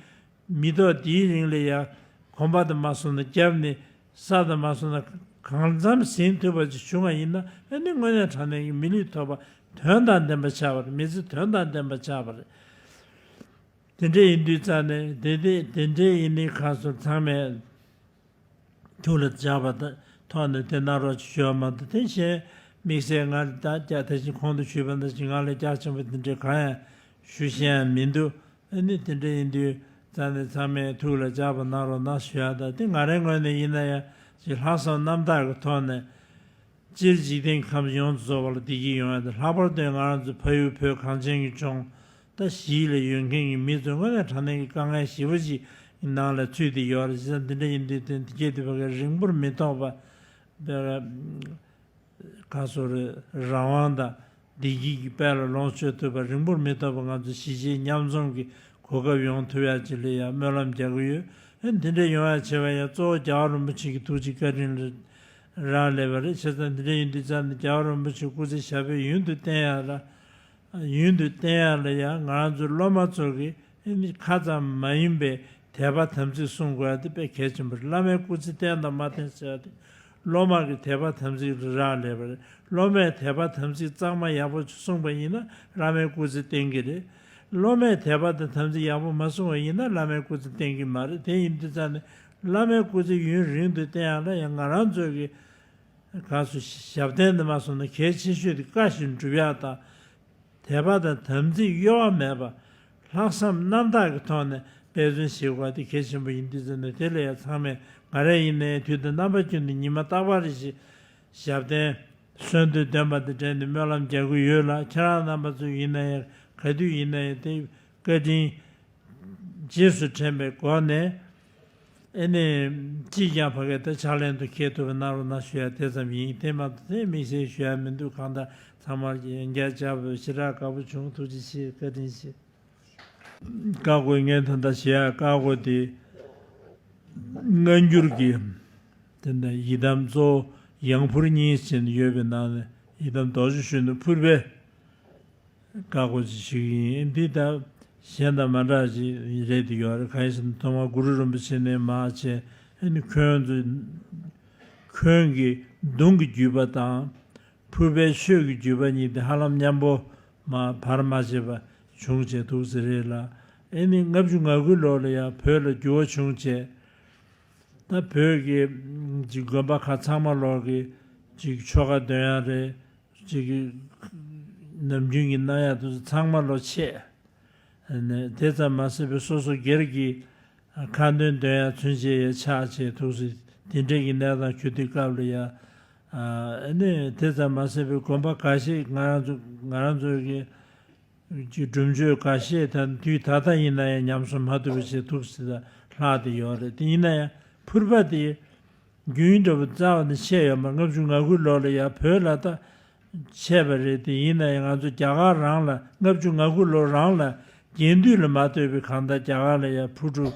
མི་ཐོག་འདིའི་རིང་ལ་ཡང་གོམ་པ་དུ་མ་སོང་ན་བརྒྱབ་ནས། ས་དུ་མ་སོང་ན་གང་འཚམ་ཟིན་ཐུབ་པ་ཅིག་བྱུང་བ་ཡིན་ན་ཨ་ནི་དངོས་གནས་དྲང་གནས་ཀྱི་མི་ལུས་ཐོབ་པ་དོན་དང་ལྡན་པ་ཆགས་པ་རེད། མི་ཚེ་དོན་དང་ལྡན་པ་ཆགས་པ་རེད། དེ་འདྲ་ཡིན་དུས་ཙང་ནས་དེ་དེ་དེ་འདྲ་ཡིན་ནི་ཁ་སོ་ཚང་མས་ཐུགས་ལ་འཇགས་པ་དང་ཐོག་ནས་དེ་གནང་རོགས་ཞུ་བ་མ་གཏོགས། དེ་བཞིན་དམིགས་བསལ་ང་ད་ད་ད་བཞིན་གོང་དུ་ཞུས་པ་ནང་བཞིན་ང་ལ་རྒྱ་ཆེན་པོ་དེ་འདྲའི་གང་ཡང་ཞུ་ཤེས་ཡང་མི་འདུག་ཨ་ནི་དེ་འདྲ་ཡིན་དུས་ཙང་ནས་ཚང་མས་ཐུགས་ལ་འཇགས་པ་གནང་རོགས་གནང་ཞུ་ཡ་དང་། དེ་ང་རའི་ངོས་ནས་ཡིན་ན་ཡང་ཅིག་ལྷག་བསམ་རྣམ་དག་གི་ཐོག་ནས་སྤྱིར་འཇིག་རྟེན་ཁམས་ཡོངས་སུ་རྫོགས་པ་ལ་བདེ་སྐྱིད་ཡོང་ཡ་དང་། ལྷག་པར་དུ་ང་རང་ཚོ་ཕ་ཡུལ་བོད་གངས་ཅན་གྱི་ལྗོངས་ད་གཞིས་ལ་ཡོད་མཁན་གྱི་མི་ཚོ་དངོས་གནས་དྲང་གནས་ཀྱི་དཀའ་ངལ་ཞེ་པོ་ཅིག་ནང་ལ་ཚུད་དེ་ཡོད་རེད། བྱས་ཙང་འདི་འདྲ་ཡིན་དུས་དེ་འདི་སྐད་དེ་བ་ག་རིང་པོར་མི་ཐོགས་པ་བ་ག་སོ་རེ་རང་དབང་དང་བདེ་སྐྱིད་ཀྱི་དཔལ་ལ་ལོངས་སྤྱོད་ཐུབ་པ་རིང་པོར་མི་ཐོགས་པ་ང་ཚོ་གཞིས་བྱེས་མཉམ་འཛོམས་ཀྱི་ གོ་སྐབས་ཡོང་ཐུབ་ཡག་ཅིག་ལ་ཡང་སྨོན་ལམ་རྒྱག་གི་ཡོད། ཨ་ནི་དེ་འདྲ་ཡོང་ཡག་བྱེད་པ་ཡང་གཙོ་བོ་རྒྱལ་བ་རིན་པོ་ཆེ་གི་ཐུགས་རྗེ་བཀའ་དྲིན་ལ་རག་ལས་པ་རེད། བྱས་ཙང་དེ་འདྲ་ཡིན་དུས་ཙང་ནས་རྒྱལ་བ་རིན་པོ་ཆེ་སྐུ་ཚེ་ཞབས་པད་ཡུན་དུ་བརྟན་ཡག་ལ། ཡུན་དུ་བརྟན་ཡག་ལ་ཡང་ང་རང་ཚོའི་སློབ་མ་ཚོ་གིས་ཨ་ནི་ཁ་ཙམ་མ་ཡིན་པའི་དད་པ་དམ་ཚིག་སྲུང་དགོས་ཡག་དེ་དཔེ་གལ་ཆེན་པོ་རེད། བླ་མའི་སྐུ་ཚེ་བརྟན་དང་མ་བརྟན་ཟེར་ཡག་དེ་སློབ་མ་གི་དད་པ་དམ་ཚིག་ལ་རག་ལས་པ་རེད། སློབ་མས་དད་པ་དམ་ཚིག་གཙང་མ་ཡག་པོ་སྲུང་པ་ཡིན་ན་བླ་མའི་སྐུ་ཚེ་བརྟན་གྱི་རེད། སློབ་མས་དད་པ་དང་དམ་ཚིག་ཡག་པོ་མ་སྲུང་བ་ཡིན་ན་བླ་མའི་སྐུ་ཚེ་བརྟན་གྱི་མ་རེད། དེ་ཡིན་དུས་ཙང་ནས་བླ་མའི་སྐུ་ཚེ་ཡུན་རིང་དུ་བརྟན་ཡག་ལ་ཡང་ང་རང་ཚོ་གི་ག་སོ་ཞབས་བརྟན་དུ་མ་སོང་ན་གལ་ཆེ་ཤོས་དེ་བཀའ་བཞིན་སྒྲུབ་ཡག་དང་། དད་པ་དང་དམ་ཚིག་གཡོ་བ་མེད་པ། ལྷག་བསམ་རྣམ་དག་གི་ཐོག་ནས་འབད་བརྩོན་བྱེད་དགོས་པ་དེ་གལ་ཆེན་པོ་ཡིན་དུས་ཙམ་ནས། དེ་ལ་ཡང་ཚང་མས་ང་རང་ཡིན་ནའི་དུས་དང་རྣམ་པ་ཀུན་ཏུ་ཉི་མ་རྟག་པར་རེ་ཞིག་ཞབས་བརྟན་གསོལ་འདེབས་འདོན་པ་དང་འབྲེལ་ནས་སྨོན་ལམ་རྒྱག་གི་ཡོད་ལ། ཁྱེད་རང་རྣམ་པ་ཚོ་ཡིན་ན་ཡང་ག་དུས་ཡིན་ན་ཡང་དེ་བཀའ་དྲིན་རྗེས་སུ་དྲན་པའི་སྒོ་ནས། ཨེ་ནས་ཅིས་ཀྱང་ཕ་གི་ད་ཕྱག་ལེན་དུ་འཁེལ་ཐུབ་པ་གནང་རོགས་གནང་ཞུ་ཡ་དེ་ཙམ་ཡིན། དེ་མ་གཏོགས་དེ་དམིགས་བསལ་ཞུ་ཡ་མི་འདུག། གང་ལྟར་ཚང་མར་ཡང་བསྐྱར་བྱ་བའི་ཞེ་དྲག་དགའ་པོ་བྱུང་། ཐུགས་རྗེ་ཆེ། བཀའ་དྲིན་ཆེ། བཀའ་བསྒོ་ངས་ད་ལྟ་ཞུ་ཡ་བཀའ་བསྒོ་དེ་སྔ་འགྱུར་གྱི་དེ་འདྲ་ཡི་དམ་གཙོ་བོ་ཡང་ཕུར་གཉིས་ཟེར་ནས་ཡོད་པའི་ནང་ནས་ཡི་དམ་རྡོ་རྗེ་གཞོན་ནུ་ཕུར་པའི་བཀའ་བསྒོ་ཅིག་ཞུ་གི་ཡིན། འདི་ལྟར་གཞན་དང་མ་འདྲ་ཅིག་རེད་དེ་ཡོད་རེད། གང་ཡིན་ཟེར་ན་ཐོག་མར་གུ་རུ་རིན་པོ་ཆེ་ནས་མར་བྱས། ཨ་ནི་འཁོན་ཚོ་འཁོན་གྱི་གདུང་གི་བརྒྱུད་པ་དང་། ཕུར་པའི་ཆོས་ཀྱི་བརྒྱུད་པ་གཉིས་དེ་ཧ་ལམ་མཉམ་པོ་མར་བར་མ་ཆད་པ་བྱུང་བྱས་འདུག་ཟེར་རེད་ལ། ཨ་ནི་ལྔ་བཅུ་ང་དགུའི་ལོ་ལ་ཡང་བོད་ལ་འགྱུར་བ་བྱུང་བྱས། ད་བོད་ཀྱི་ཅིག་དགོན་པ་ཁག་ཚང་མ་ལོག་གི་ཅིག་ཆོ་ག་འདོན་ཡག་རེད། ཅིག་གི་ནམ་རྒྱུན་གྱི་གནང་ཡག་དེ་ཚོ་ཚང་མ་ལོག་ཆད། ནས་དེ་ཙམ་མ་ཟད་པའི་སོ་སོ་སྒེར་གྱི་ཁ་འདོན་འདོན་ཡག་ཚུན་ཆད་ཡང་ཆག་བྱས་འདུག་ཟེར། དེ་འདྲའི་གི་གནས་སྟངས་གྱུར་དུས་སྐབས་ལ་ཡང་། ཨ་ནི་དེ་ཙམ་མ་ཟད་པའི་དགོན་པ་འགའ་ཤས་ང་རང་ཚོ་ང་རང་ཚོའི་གི་ཀྱི་སྒྲུབ་མཆོད་འགའ་ཤས་དང་དུས་ད་ལྟ་ཡིན་ན་ཡང་ཉམས་སུ་མ་ཐུབ་པ་ཞིག་ཐུགས་སུ་ལྷག་བསྡད་ཡོད་རེད། དེ་ཡིན་ན་ཡང་ཕུར་པ་དེ་རྒྱུན་འདྲ་བོ་རྩ་བ་ནས་ཆད་ཡོད་མ་རེད། ལྔ་བཅུ་ང་དགུ་ལོ་ལ་ཡང་བོད་ལ་ད་ཆད་པ་རེད། དེ་ཡིན་ན་ཡང་ང་ཚོ་རྒྱ་གར་རང་ལ་ལྔ་བཅུ་ང་དགུ་ལོ་རང་ལ་རྒྱན་དུས་ལ་མ་ལྟོས་པའི་གང་ལྟར་རྒྱ་གར་ལ་ཡང་ཕུར་གྲུ་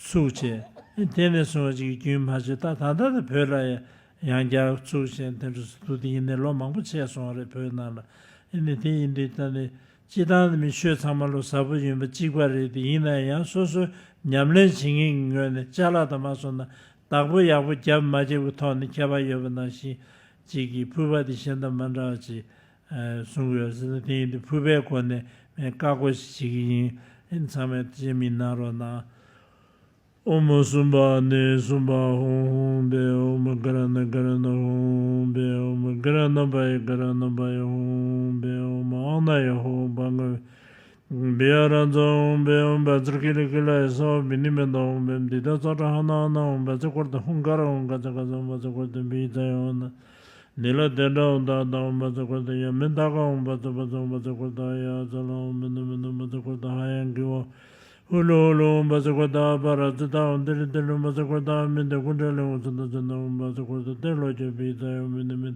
ཚུགས་བྱས། དེ་ནས་བཟུང་བ་ཅིག་རྒྱུན་མ་ཆད། ད་ད་ལྟ་ད་བོད་ལ་ཡང་ཡང་བསྐྱར་ཚུགས་བྱས་དེ་འདྲ་སུ་འདུག། དེ་ཡིན་ནའི་ལོ་མང་པོ་ཆད་སོང་བ་རེད་བོད་ནང་ལ། ཨ་ནི་དེ་ཡིན་དུས་ད་ནི་སྤྱི་བཏང་ནི་མི་ཆོས་ཚང་མ་ལོ་ཟབ་པོ་ཡིན་པ་གཅིག་པ་རེད། དེ་ཡིན་ན་ཡང་སོ་སོའི་ཉམས་ལེན་བྱེད་མཁན་གྱི་ངོས་ནས་ཅ་ལག་དང་མ་སོང་ན་བདག་པོ་ཡག་པོ་བརྒྱབ་མ་བརྒྱབ་ཀྱི་ཐོག་ནས་ཁྱད་པར་ཡོད་པ་ནང་བཞིན་ཅིག་གི་ཕུར་པ་དེ་གཞན་དང་མ་འདྲ་བ་ཅིག་གསུང་གི་ཡོད་ཟེར་ན། དེ་ཡིན་དུས་ཕུར་པའི་སྒོ་ནས་ངས་བཀའ་བསྒོ་ཞིག་བྱེད་ཀྱི་ཡིན། ཨ་ནི་ཚང་མས་བརྩི་མི་གནང་རོགས་གནང་། ཨོཾ་སུམྦྷ་ནི་སུམྦྷ་ཧཱུྃ་ཧཱུྃ་བེ། ཨོཾ་ག་ར་ཎ་ག་ར་ཎ་ཧཱུྃ་ཧཱུྃ་བེ། ཨོཾ་ག་ར་ཎ་པ་ཡེ་ག་ར་ཎ་པ་ཡེ་ཧཱུྃ་ཧཱུྃ་བེ། ཨོཾ་ཨཱཿནཱ་ཡེ་ཧཱུྃ་བྷ་ང་བེ། བི་ཡ་ར་ཛ་ཧཱུྃ་བེ། ཨོཾ་བཛྲ་ཀི་ལི་ཀི་ལ་ཡེ་སྭཱ་ཧཱ། བི་ནི་མི་ཏ་ཧཱུྃ་བེ། དི་ད་ཙ་ཏྲ་ཧ་ན་ཨ་ན་ཧཱུྃ་བཛྲ་ཀུརྟ་ཧཱུྃ་ཀ་ར་ཧཱུྃ་ག་ཛ་ག་ཛ་ཧཱུྃ་བཛྲ་ཀུརྟ་བི་ཛ་ཡེ་ཧཱུྃ་ན། ནི་ལ་དན་ཏྲ་ཧཱུྃ་ད་ད་ཧཱུྃ་བཛྲ་ཀུརྟ་ཡ་མི་ད་ག་ཧཱུྃ་བཛྲ་བཛྲ་ཧཱུྃ་བཛྲ་ཀུརྟ་ཡ་ཛ་ལ་ཧཱུྃ་མི་ནུ་མི་ནུ་བཛྲ་ཀུརྟ་ཧ་ཡང་གི་ཝ། ཧུ་ལུ་ཧུ་ལུ་ཧཱུྃ་བཛྲ་ཀུརྟ་ཨ་པ་ར་ཙི་ཏ་ཧཱུྃ་ཏི་རི་ཏི་ལུ་བཛྲ་ཀུརྟ་མི་ཏེ་ཀུན་ཏེ་ལི་ཧཱུྃ་ཙི་ཏ་ཙི་ན་ཧཱུྃ་བཛྲ་ཀུརྟ་ཏེ་ལོ་ཀྱ་བི་ཛ་ཡ་མི་ནུ་མི་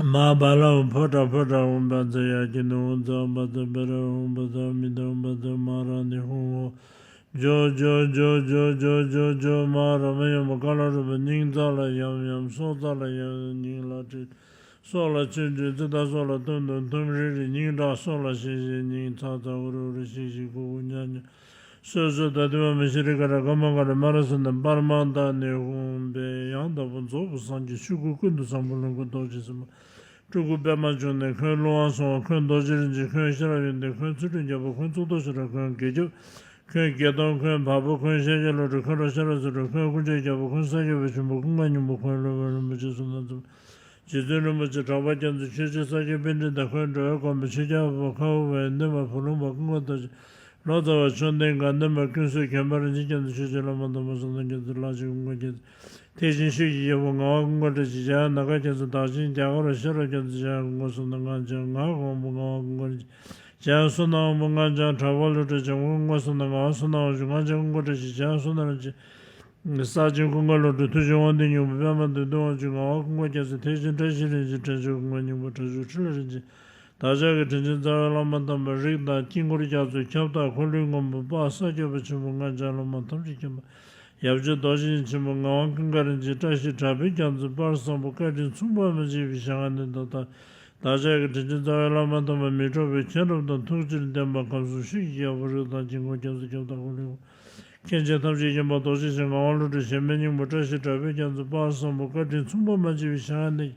མ་བ་ལ་ཧཱུྃ་ཕོ་ཏྲ་ཕོ་ཏྲ་ཧཱུྃ་བཛྲ་ཡ་ཀྱི་ནུ་ཧཱུྃ་ཛ་བཛྲ་བེ་ར་ཧཱུྃ་བཛྲ་མི་ཏ་ཧཱུྃ་བཛྲ་མ་ར་ནི་ཧཱུྃ་ཧོ། ཇོ་ཇོ་ཇོ་ཇོ་ཇོ་ཇོ་ཇོ། མ་ར་མ་ཡོ་མ་ཀ་ལ་རུ་པ་སྙིང་རྩ་ལ་ཡམ་ཡམ་སྲོག་རྩ་ལ་ཡམ་ཡམ་སྙིང་ལ་དྲི། སྲོག་ལ་ཆུ་ཆུ་ཙི་ད་སྲོག་ལ་ཐུམ་ཐུམ་ཐུམ་རི་རི་སྙིང་ཁྲག་སྲོག་ལ་ཤི་ཤི་སྙིང་ཚ་ཚ་འུ་རུ་འུ་རུ་ཤི་ཤི་གུ་གུ་ཉ་ཉ། སོ་སོ་ད་དུ་བ་མི་ཤི་རི་ཀ་ར་ག་མ་ག་ར་མ་ར་སུ་ན་པར་མ་ད་ནི་ཧུམ་པེ་ཡང་དག་པར་རྫོགས་པའི་སངས་རྒྱས་ཆོས་སྐུ་ཀུན་ཏུ་བཟང་པོ་ལོངས་སྐུ་རྡོ་རྗེ་སེམས་དཔའ། སྤྲུལ་སྐུ་པདྨ་འབྱུང་གནས། འཁོན་ཀླུ་དབང་སྲུང་བ། འཁོན་རྡོ་རྗེ་རིན་ཆེན། འཁོན་ཤེས་རབ་ཡོན་ཏན། འཁོན་ཚུལ་ཁྲིམས་རྒྱལ་པོ། འཁོན་གཙུག་ཏོར་ཤེས་རབ། འཁོན་དགེ་ཆོས། འཁོན་དགེ་གདོང་། འཁོན་བལ་པོ། འཁོན་ཤཱཀྱ་བློ་གྲོས། འཁོན་རོག་ཤ་ར་ཟེར་རོ། འཁོན་དཀོན་མཆོག་རྒྱལ་པོ། འཁོན་ས་སྐྱ་པའི་ཆེན་པོ། ཀུན་དགའ་སྙིང་པོ། འཁོན་སློབ་དཔོན་རིན་པོ་ཆེ་གསུམ་སྣ་ཚོགས། རྗེ་བཙུན་རིན་པོ་ཆེ། གྲགས་པ་རྒྱ་མཚོ། ཆོས་རྗེ་ས་སྐྱ་པཎྜི་ཏ། འཁོན་འགྲོ་བའི་མགོན་པོ་ཆོས་རྒྱལ་འཕགས་པ། ཁ་བ་བའི་ནུས་པ། བུ་ལོན་པ། ཀུན་དགའ་རྡོ་རྗེ། ལོ་ཙཱ་བ། མཆོད་རྟེན་དགའ་ལྡན་པ། ཀུན་གསལ་མཁྱེན་པ། རིན་ཆེན་རྒྱ་མཚོ། ཆོས་རྗེ་བླ་མ་དམ་པ། བསམ་གཏན་རྒྱ་མཚོ། ལྷ་ཆེན་ཀུན་དགའ་རྒྱ་མཚོ། ཐེག་ཆེན་ཆོས་ཀྱི་རྒྱལ་པོ་ངག་དབང་ཀུན་དགའ་བཀྲ་ཤིས། འཇམ་དབྱངས་ནམ་མཁའ་རྒྱ་མཚོ། བདག་ཆེན་རྒྱ་གར་བ་ཤེས་རབ་རྒྱ་མཚོ། འཇམ་དབྱངས་ཀུན་དགའ་བསོད་ནམས། ངག་དབང་པོ་ངག་དབང་ཀུན་དགའ་རིན་ཆེན། འཇམ་དབྱངས་བསོད་ནམས་དབང་པོ། ངག་འཇམ་གྲགས་པ་བློ་གྲོས། འཇམ་དབྱངས་ཀུན་དགའ་བསོད་ནམས། ངག་དབང་བསོད་ནམས་དབང་ཕྱུག་ངག་འཇམ་ཀུན་དགའ་བཀྲ་ཤིས། འཇམ་དབྱངས་བསོད་ནམས་རིན་ཆེན། ས་ཆེན་ཀུན་དགའ་བློ་གྲོས། མཐུ་ཆེན་དབང་ལྡན་སྙིང་པོ། པདྨ་འདོད་འདུན་དབང་ཕྱུག་ངག་དབང་ཀུན་དགའ་རྒྱ་མཚོ། ཐེག་ཆེན་བཀྲ་ཤིས་རིན་ཆེན། དྲན་ཆེན་ཀུན་དགའ་སྙིང་པོ། དྲག་ཤུལ་འཕྲིན་ལས་རིན་ཆེན། བདག་ཅག་གི་དྲིན་ཅན་རྩ་བའི་བླ་མ་དམ་པ་རིགས་དང་དཀྱིལ་འཁོར་རྒྱ་མཚོའི་ཁྱབ་བདག་འཁོར་ལོའི་མགོན་པོ་དཔལ་ས་སྐྱ་པ་ཆེན་པོ་ལྔ་བྱ་བླ་མ་ཐམས་ཅད་མཁྱེན་པ། ཡབ་རྗེ་རྡོ་རྗེ་ཆེན་པོ་ངག་དབང་ཀུན་དགའ་རིན་ཆེན་བཀྲ་ཤིས་གྲགས་པའི་རྒྱ་མཚོའི་དཔལ་བཟང་པོ་བཀའ་དྲིན་མཚུངས་པ་མ་མཆིས་པའི་ཞལ་སྔ་ནས་ད་ལྟ། བདག་ཅག་གི་དྲིན་ཅན་རྩ་བའི་བླ་མ་དམ་པ་མི་འཕྲོག་པའི་མཁྱེན་རབ་དང་ཐུགས་རྗེར་ལྡན་པ་ཁམས་གསུམ་ཤེས་ཀྱི་རྒྱལ་པོ་རིགས་དང་དཀྱིལ་འཁོར་རྒྱ་མཚོའི་ཁྱབ་བདག་འཁོར་ལོའི་མགོན། མཁན་ཆེན་ཐམས་ཅད་མཁྱེན་པ་རྡོ་རྗེ་འཆང་ངག་དབང་བློ་གྲོས་གཞན་མེད་སྙིང་པོ་བཀྲ་ཤིས་གྲགས་པའི་རྒྱ་མཚོ་དཔལ་བཟང་པོ་བཀའ་དྲིན་མཚུངས་པ་མ་མཆིས་པའི་ཞལ་སྔ་ནས།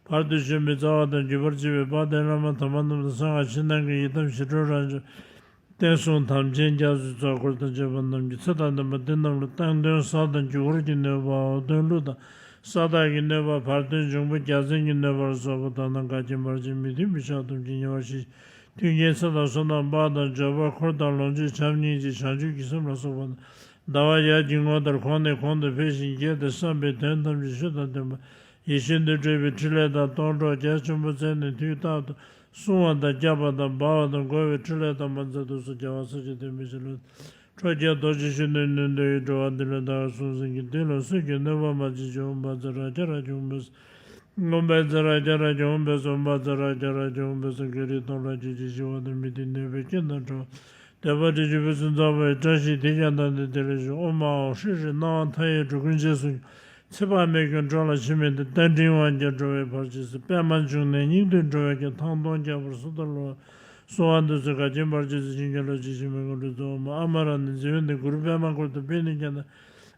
བར་དུ་གཞོན་པའི་རྩ་བ་དང་བརྒྱུད་པར་བཅས་པའི་དཔལ་ལྡན་བླ་མ་དམ་པ་རྣམས་དང་གསང་སྔགས་ཕྱི་ནང་གི་ཡི་དམ་ཞི་ཁྲོ་རང་བྱུང་། བསྟན་སྲུང་དམ་ཅན་རྒྱ་མཚོའི་རྩ་འཁོར་དང་བཅས་པ་རྣམས་ཀྱི་ཚེ་དང་ལྡན་པ་འདི་རྣམས་ལ་བཏང་དོན་ཟས་དང་རྒྱུ་འཁོར་གྱི་གནོད་པའམ་འོ་དོད་ཀླུ་དང་ས་བདག་གི་གནོད་པ། བར་དོའི་འབྱུང་པོ་རྒྱལ་བཙན་གྱི་གནོད་པ་ལ་སོགས་པ་དག་ན་འགལ་རྐྱེན་བར་ཆད་མི་མཐུན་པའི་ཕྱོགས་ཐམས་ཅད་ཉེ་བར་ཞི། མཐུན་རྐྱེན་ཚེ་དང་བསོད་ནམས་དཔལ་དང་འབྱོར་པ་འཁོར་དང་ལོངས་སྤྱོད་བྱམས་སྙིང་རྗེ་བྱང་ཆུབ་ཀྱི་སེམས་ལ་སོགས་པ་དང་། ཟླ་བ་ཡར་གྱི་ངོ་ལྟར་གོང་ནས་གོང་དུ་འཕེལ་ཞིང་རྒྱས་ཏེ་བསམ་པའི་དོན་ཐམས་ཅད་ཆོས་དང་ལྡན་པ། ཡིད་བཞིན་དུ་འགྲུབ་པའི་ཕྲིན་ལས་དང་སྡོང་གྲོགས་རྒྱ་ཆེན་པོ་བཙལ་ནས་དུས་རྟག་ཏུ་བསྲུང་བ་དང་བསྐྱབ་པ་དང་སྦ་བ་དང་བསྒོ་བའི་ཕྲིན་ལས་དམ་པ་མཛད་དུ་གསོལ། རྒྱལ་བ་སྲས་བཅས་བསྟན་པའི་ཞིང་ལ། ཁྲོ་རྒྱལ་རྡོ་རྗེ་གཞོན་ནུའི་ནུས་མཐུ་ཡིས། འགྲོ་བ་འདི་ལ་བདག་གིས་སྲུང་ཟིན་གྱིས། འདི་ལ་སྲོད་ཀྱི་གནོད་པ་མ་མཆིས་ཀྱང་། ཨོཾ་བཛྲ་རཀྵ་རཀྵ་ཧཱུྃ་ཕཊ་སྭཱ་ཧཱ། ཨོཾ་བཛྲ་རཀྵ་རཀྵ་ཧཱུྃ་ཕཊ་སྭཱ་ཧཱ། ཨོཾ་བཛྲ་རཀྵ་རཀྵ་ཧཱུྃ་ཕཊ་སྭཱ་ཧཱ། བགེགས་རིགས་སྟོང་ཕྲག་གཅོད་ཅིང་ཞི་བ་དང་། མི་མཐུན་ནད་པའི་རྐྱེན་དང་བྲལ་བ། འདོད་པ་འགྲུབ་ཕུན་སུམ་ཚོགས་པ་ཡི། བཀྲ་ཤིས་དེས་ཀྱང་དེང་འདིར་བདེ་ལེགས་ཤོག། ཨོཾ་ཨཱཿཧྲཱིཿ་ཧྲཱིཿ། སྣང་བ་མཐའ་ཡས་འགྲོ་ཀུན་རྗེས་སུ། ཚེ་དཔག་མེད་ཀྱང་འགྲོ་ལ་ཕྱིར་མི་འདོད། རྟ་མགྲིན་དབང་རྒྱལ་འགྲོ་བའི་བར་ཆད་སེལ། པདྨ་འབྱུང་གནས་སྙིགས་དུས་འགྲོ་བའི་རྐྱེན། ཐང་སྟོང་རྒྱལ་པོར་སོ་ཐར་ལོ། གསོལ་བ་འདེབས་སོ། འགལ་རྐྱེན་བར་ཆད་སེལ། བྱིན་གྱིས་རློབ་ཅིང་གཤེགས་པའི་དངོས་གྲུབ་སྩོལ། ཨོཾ་ཨ་མྲ་ཎི་ཛི་ཝནྟི་གུ་རུ་པདྨ་འཁོར་དང་པད་ནི་རྒྱ་མཚོ།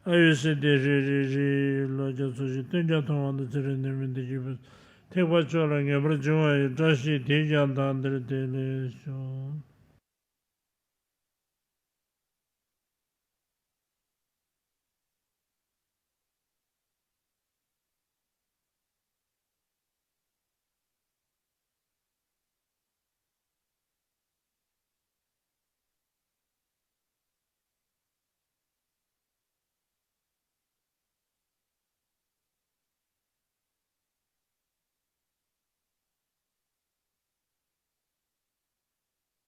ཨ་ཡུ་སིདྡྷི་རི་རི་རི་ལོ་བརྒྱ་འཚོ་ཞིང་སྟོན་ཀྱང་ཐུབ་དབང་དང་ཚེ་རིང་ནད་མེད་བདེ་སྐྱིད་ཕུན་སུམ། ཐེག་པ་མཆོག་ལ་ངེས་པར་འབྱུང་བ་ཡི། བཀྲ་ཤིས་དེས་ཀྱང་དེང་འདིར་བདེ་ལེགས་ཤོག།